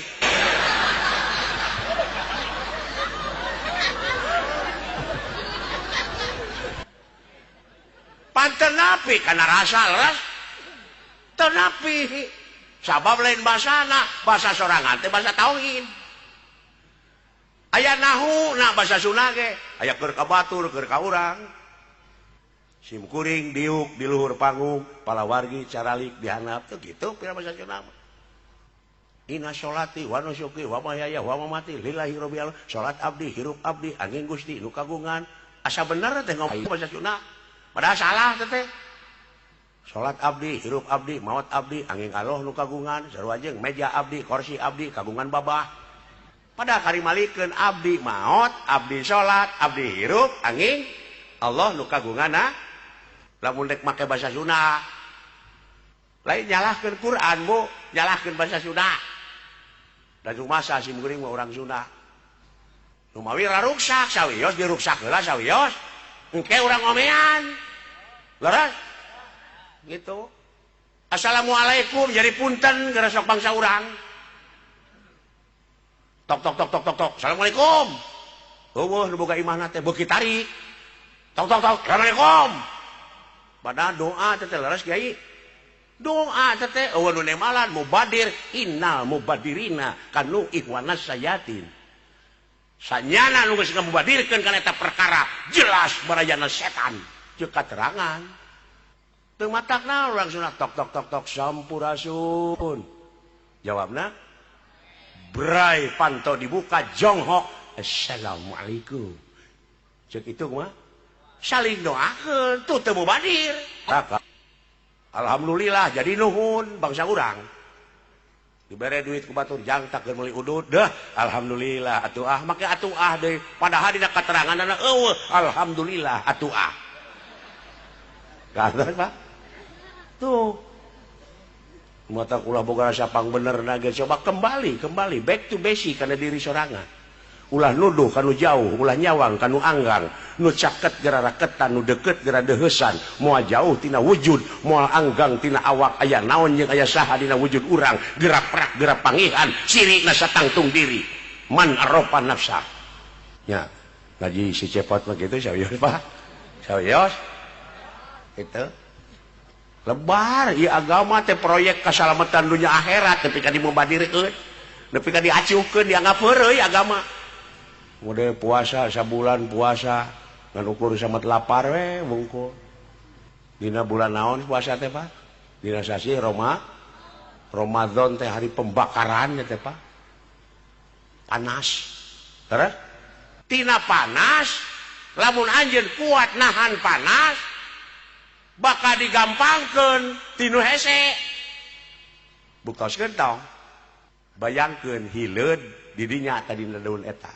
[SPEAKER 1] Panten napi kana rasa leres. Teu napi. Sabab lain basana, bahasa sorangan teh bahasa tauhid. Aya nahu na bahasa Sunda ge, aya keur ka batur, keur ka urang. Sim kuring diuk di luhur panggung, palawargi caralik dihandap tuh gitu pira bahasa Sunda mah. Inna sholati wa nusuki wa mahyaya wa mamati lillahi rabbil alamin. Salat abdi hirup abdi angin Gusti nu kagungan. Asa bener teh ngomong bahasa Sunda. Padahal salah teh. Salat abdi hirup abdi maot abdi angin Allah nu kagungan, sarua jeung meja abdi, kursi abdi kagungan babah. Padahal kari malikeun abdi maot, abdi salat, abdi hirup angin Allah nu kagungan. Lamun rek make bahasa Sunda. Lain nyalahkeun Quran Bu, nyalahkeun bahasa Sunda. Da rumasa sim kuring mah urang Sunda. Nu mawi raruksak sawios diruksak heula sawios. Engke urang ngomean. Leres? Gitu. Assalamualaikum jadi punten geura sok bangsa urang. Tok tok tok tok tok tok. Assalamualaikum. Eueuh nu boga imahna teh beuki tarik. Tok tok tok. Assalamualaikum. Padahal doa teh leres Kiai. Doa teh eueuh nu nemalan mubadir innal mubadirina kanu ikhwanas sayatin. Sanyana nu geus ngamubadirkeun kana eta perkara jelas barayana setan jeung katerangan. Teu matakna urang sunah tok tok tok tok sampurasun. Jawabna bray panto dibuka jonghok assalamualaikum. Ceuk itu mah saling doakeun tuh teu mubadir. Alhamdulillah jadi nuhun bangsa urang. Dibere duit ku batur jang tak keur meuli udud deh alhamdulillah atuh ah make atuh ah deui padahal dina kateranganna eueuh alhamdulillah atuh ah. Kados Pak. Tuh. Mata ulah boga rasa pang bener na ge coba kembali back to basic kana diri sorangan. Ulah nuduh kanu jauh, ulah nyawang kanu anggang. Nu caket gera raketan, nu deket gera deheusan. Moal jauh tina wujud, moal anggang tina awak aya naon jeung aya saha dina wujud urang. Gerak prak gerak pangihan, sirina satangtung diri. Man arofa nafsa. Nya, ngaji si cepot mah kitu serius Pak. Serius. Gitu. Lebar ieu agama teh proyek kasalamatan dunya akhirat nepi ka dimubadirkeun, nepi ka diacuhkeun dianggap heureuy agama. Model puasa sabulan puasa ngan ukur samet lapar we wungkul. Dina bulan naon puasa teh Pak? Dina sasi Ramadan teh hari pembakaran teh Pak. Panas. Terus tina panas lamun anjeun kuat nahan panas bakal digampangkeun tinu hese. Buktoskeun tong. Bayangkeun hileud di dinya tadi daun eta.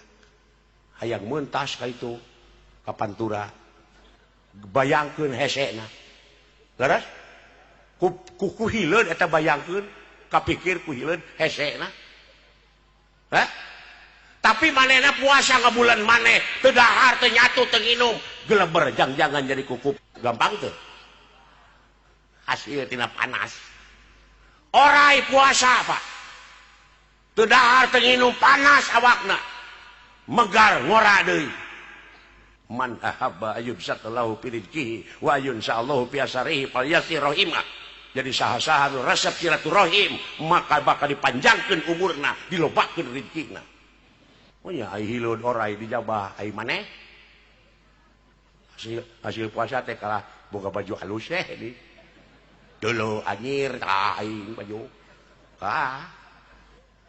[SPEAKER 1] Hayang mentas ka itu ka pantura. Bayangkeun hesena. Leres? Ku hileud eta bayangkeun, kapikir ku hileud hesena. Hah? Tapi manehna puasa ngabulan maneh, teu dahar, teu nyatu, teu nginum, geleber jang-jangan jadi kukup. Gampang teu? Hasil tina panas. Orai puasa, Pak. Teu dahar, teu nginum, panas awakna. Megar ngora deui. Man ahabba ayyubsaqallahu fi rizqihi wa yunsa'allahu fi asarihi falyasir rahimah. Jadi saha-saha nu resep silaturahim maka bakal dipanjangkeun umurna, dilobakeun rezekina. Oh ya ai hileud orai dijabah ai maneh. Hasil puasa teh kalah boga baju halus teh di. Dulu anyir tah aing baju. Ah.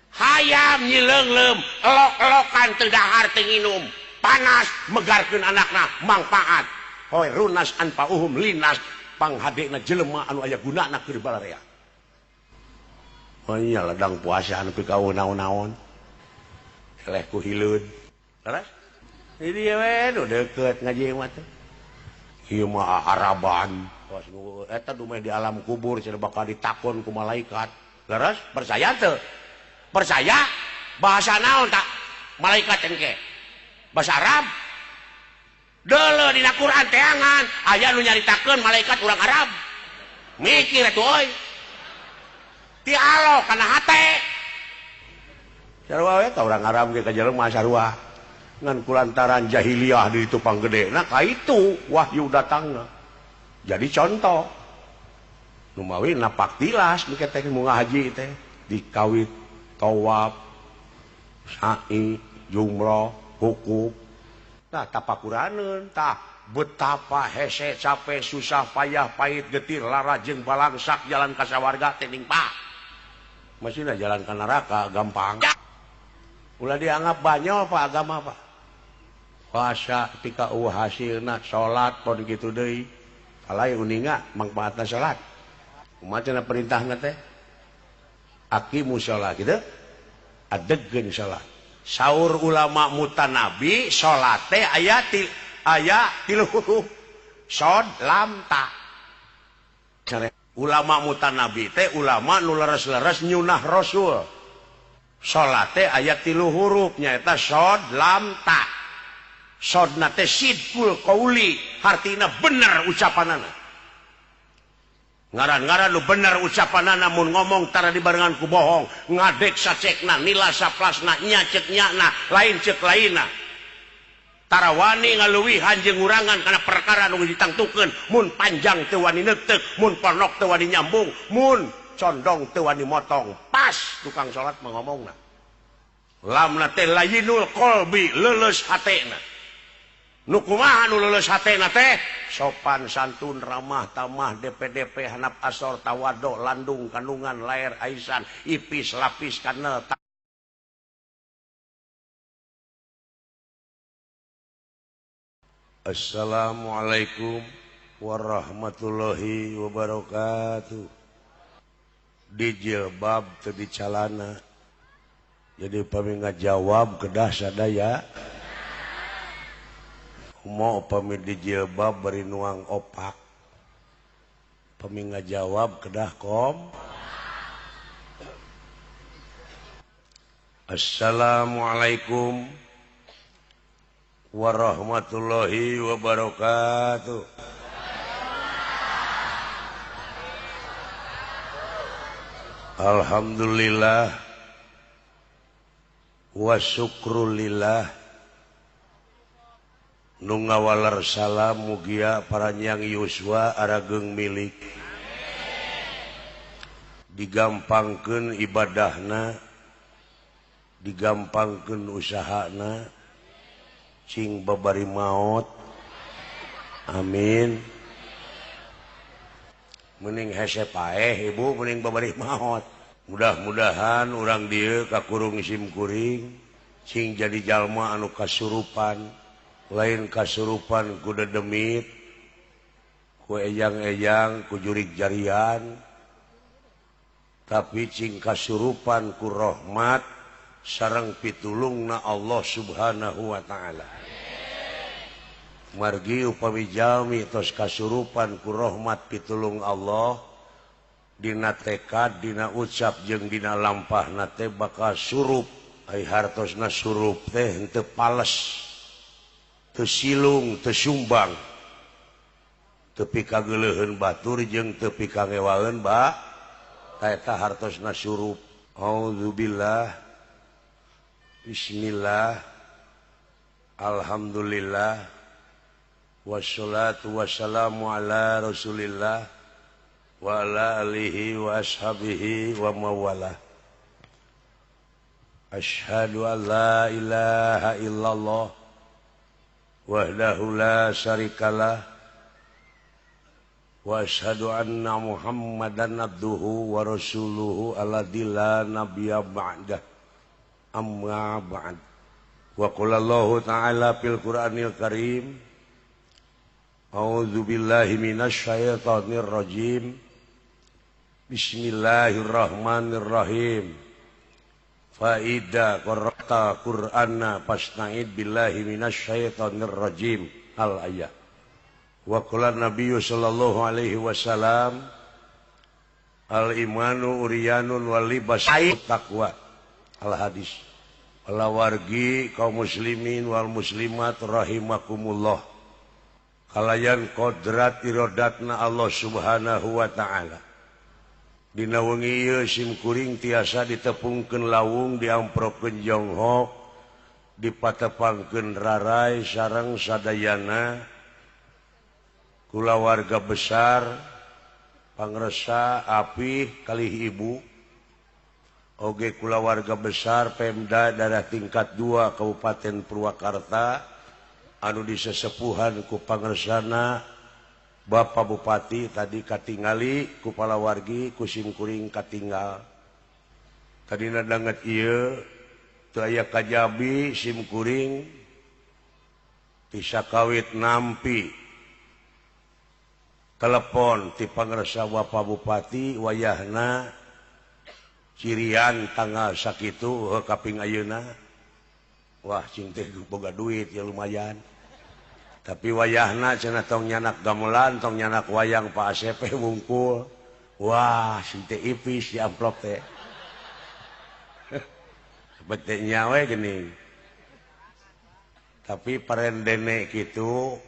[SPEAKER 1] Hayam nyileungleum, elok-elokan teu dahar teu nginum, panas megarkeun anakna mangpaat. Hoirunas anfa'uhum linas panghadena jelema anu aya gunana keur balarea. Oh iya ladang puasa anu pikaun naon-naon. Eleh ku hileud. Leres? Di dieu we nu deukeut ngaji mah teh. Ieu mah Araban. Tos eta dumeh di alam kubur cenah bakal ditakon ku malaikat. Leres? Percaya teu? Percaya? Bahasa naon tak malaikat engke? Bahasa Arab. Deuleu dina Quran teangan aya nu nyaritakeun malaikat urang Arab. Mikir atuh euy. Ti alo kana hate. Sarua we ka urang Arab ge ka jelema sarua. Ngan kulantaran jahiliyah di ditu panggedena ka itu wahyu datangna. Jadi contoh. Numawi napak tilas mikir teh mun ngahaji teh dikawit tawaf, sa'i, jumroh, hukuk. Tah tapakuraneun, tah betapa hese capek susah payah pahit getir lara jeung balangsak jalan ka sawarga teh ning pak. Masihna jalan ka neraka gampang. Ulah dianggap banyol pak agama pak. Puasa ketika hasilna salat pon kitu deui. Kalai uninga mangpaatna salat. Kumaha cenah perintahna teh? Aqimu shalah gitu, adegkeun salat. Saur ulama mutanabi salat teh aya tilu huruf. Shod lam ta. Ulama mutanabi teh ulama nu leres-leres nyunah rasul. Salat teh aya tilu huruf nyaeta shod lam ta. Sodna teh sidqul qauli, hartina bener ucapanana. Ngaran-ngaran lu bener ucapanana mun ngomong tara dibarengan ku bohong, ngadek sacekna, nila saplasna, nya cek nyana, lain cek lainna. Tara wani ngaluwihan jeung ngurangan kana perkara nu ditangtukeun, mun panjang teu wani neuteuk, mun ponok teu wani nyambung, mun condong teu wani motong. Pas tukang salat mah ngomongna. Lamna teh layinul qalbi, leuleus hatena. Nu kumaha nu leuleus hatena teh? Sopan santun ramah tamah DPDP hanap asor tawado landung kandungan lair aisan ipis lapis kanel. Assalamualaikum warahmatullahi wabarakatuh. Di jilbab teu dicalana. Jadi pami ngajawab kedah sadaya. Mau pami di jilbab bari nuang opak. Pami ngajawab kedah kom. Assalamualaikum Warahmatullahi wabarakatuh. Alhamdulillah wa syukrulillah nu ngawaler salam mugia paranyang yuswa arageung milik digampangkeun ibadahna digampangkeun usahana cing babari maot amin. Mending hese paeh ibu mending babari maot. Mudah-mudahan urang dieu kakurung simkuring cing jadi jalma anu kasurupan, lain kasurupan ku dedemit, ku ejang-ejang, ku jurig jarian, tapi cing kasurupan ku rahmat sareng pitulungna Allah Subhanahu wa ta'ala. Margi upami jalmi tos kasurupan ku rahmat pitulung Allah dina tekad, dina ucap jeung dina lampahna teh bakal surup. Ai hartosna surup teh henteu pales, teu silung, teu sumbang, teu pikageuleuheun batur jeung teu pikangewaeun ba ta eta hartosna surup. Auzubillah, bismillah, alhamdulillah, wassalatu wassalamu ala rasulillah wa ala alihi wa ashabihi wa mawalah. Asyhadu an la ilaha illallah wahdahu la syarikalah wa asyhadu anna muhammadan abduhu wa rasuluhu alladzi la nabiyya ba'dah. Amma ba'd. Wa qala Allahu ta'ala fil Qur'anil Karim, a'udzu billahi minasyaitonir rajim. Bismillahirrahmanirrahim. Fa idza qara'ta Qur'ana fasta'id billahi minasyaitonir rajim. Al ayat. Wa qala Nabiyyu sallallahu alaihi wasallam, al imanu uryanun wal libas taqwa. Al hadis. Walawargi kaum muslimin wal muslimat rahimakumullah. Kalayan kodrat irodatna Allah Subhanahu wa ta'ala. Dina wengi ieu simkuring tiasa ditepungkeun lawung, diamprokeun jonghok, dipatepangkeun rarai sareng sadayana kulawarga besar pangresa apih kalih ibu oge kulawarga besar Pemda daerah tingkat 2 Kabupaten Purwakarta anu disesepuhan ku pangersana Bapak Bupati tadi katingali ku palawargi ku simkuring katinggal. Tadina danget ieu teu aya kajabi simkuring ti sakawit nampi telepon ti pangersa Bapak Bupati wayahna cirian tanggal sakitu kaping ayeuna. Wah cing teh boga duit ya lumayan. Tapi wayahna cenah tong nyanak gamelan, tong nyanak wayang Pak ACP wungkul. Wah, sing teh ipis di amplop teh. Bete nyawe geuning. Tapi parendene kitu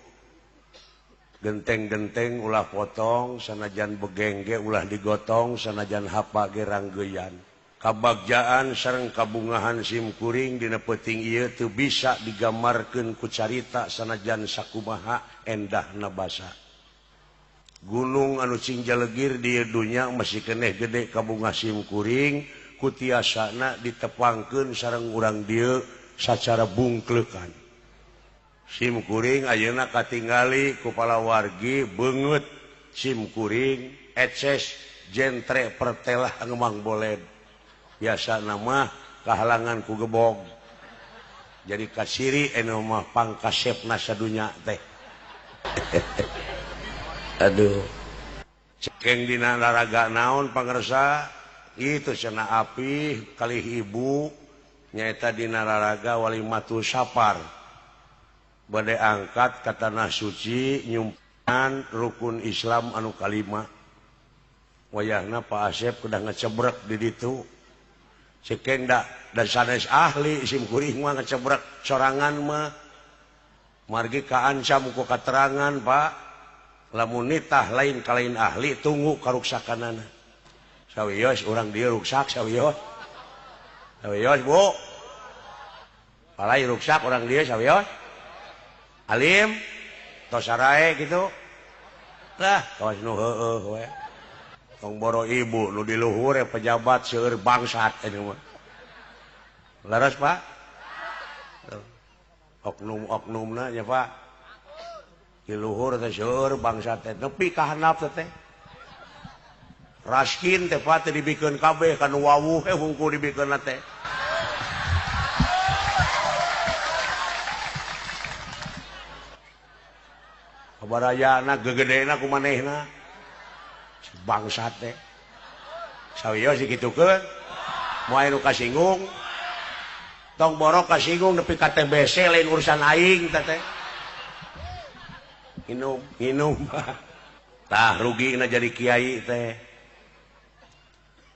[SPEAKER 1] genteng-genteng ulah potong, sanajan begengge ulah digotong, sanajan hapa ge ranggeyan. Kabagjaan sareng kabungahan simkuring dina peuting ieu teu bisa digambarkeun ku carita sanajan sakumaha endahna basa. Gunung anu cing jalegir di dunya masih keneh gede kabungah simkuring ku tiasana ditepangkeun sareng urang dieu sacara bungkleukan. Simkuring ayeuna katingali ku palawargi beungeut simkuring eces jentre pertelah ngemang boled. Biasa nama kahalangan ku gebog jadi kasiri enu mah pangkasepna sadunya teh. Aduh, cekeng dina laraga naon pangersa itu cenah api kalih ibu nyaeta dina laraga walimatu sapar bade angkat ka tanah suci nyumpan rukun Islam anu kalima. Wayahna Pak Asep kedah ngecebrek di ditu. Cekeng da dan sanes ahli simkuring mah ngecebrek sorangan mah. Margi kaancam ku katerangan Pak, lamun nitah lain kalain ahli tunggu karuksakanana. Sawios urang dieu ruksak sawios. Sawios Bu. Palai ruksak urang dieu sawios. Alim tos sarae kitu. Lah kawas nu heueuh we. Tong boro ibu nu di luhur pejabat seueur bangsat ini mah. Leres Pak? Oknum-oknumna nya Pak. Di luhur teh seueur bangsat teh nepi ka handap teh. Raskin teh Pak teh dibikeun kabeh ka nu wawuh hungkul dibikeunna teh. Kabarayana gegedena ku manehna. Bangsat teh. Sawios dikitukeun. Moal nu kasinggung. Tong borok kasinggung nepi ka TBC lain urusan aing teh teh. Nginum, nginum. Tah rugina jadi kiai teh.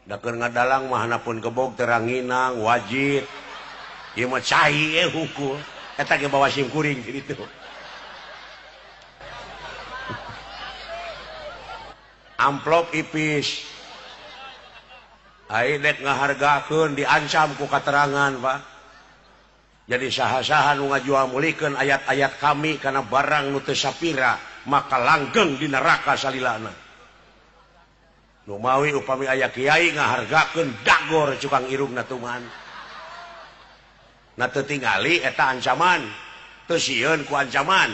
[SPEAKER 1] Da keur ngadalang mah hanapun kebog teranginang wajib. Ieu mah cai hungkul. Eta ge bawa sim kuring kitu. Amplop ipis. Ai dek ngahargakeun diancam ku katerangan Pak. Jadi saha-saha nu ngajual mulikeun ayat-ayat kami kana barang nu teu sapira maka langgeng di neraka salilana. Nu mawi upami aya kiai ngahargakeun dagor cukang irungna tuman. Na teu tingali eta ancaman, teu sieun ku ancaman.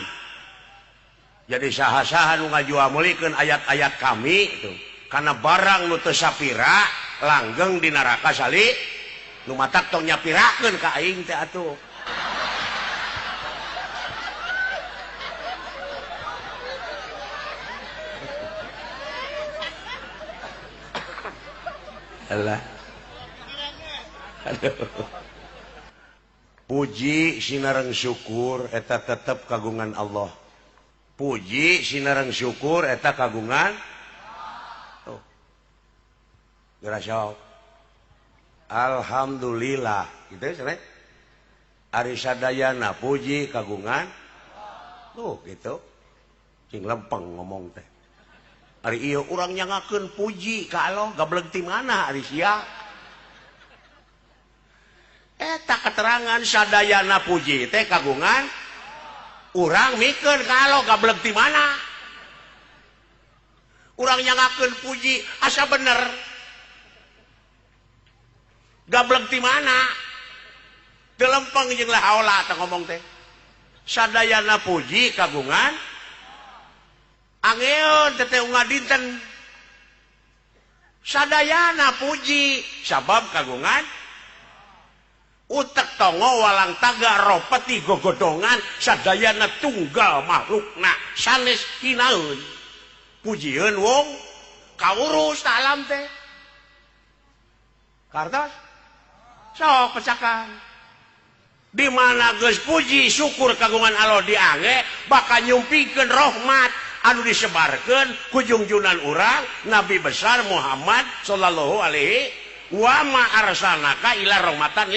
[SPEAKER 1] Jadi saha-saha nu ngajual mulikeun ayat-ayat kami itu kana barang nu teu sapira langgeng di neraka sali. Nu matak tong nyapirakeun ka aing teh atuh. Alah. Aduh. Puji sinareng syukur eta tetep kagungan Allah. Puji sinareng syukur eta kagungan. Tuh. Geura sok. Alhamdulillah gitu ya. Ari sadayana puji kagungan tuh gitu. Cing lempeng ngomong teh. Ari ieu urang nyangakeun puji ka Allah gableng ti mana ari sia. Eta keterangan sadayana puji teh kagungan urang mikeun ka Allah gableng ti mana. Urang nyangakeun puji asa bener. Gableng ti mana? Teu lempeng jeung la haula teh ngomong teh. Sadayana puji kagungan angeun teh teh unggal dinten. Sadayana puji sabab kagungan utek tongo walang taga ropeti gogodongan sadayana tunggal makhlukna sanes hinaeun. Pujieun wong kaurus ta alam teh. Kartos sok pecakan di mana geus puji syukur kagungan Allah diange bakal nyumpikeun rahmat anu disebarkeun ku jungjunan urang Nabi besar Muhammad sallallahu alaihi wa ma arsalnaka ila rahmatan.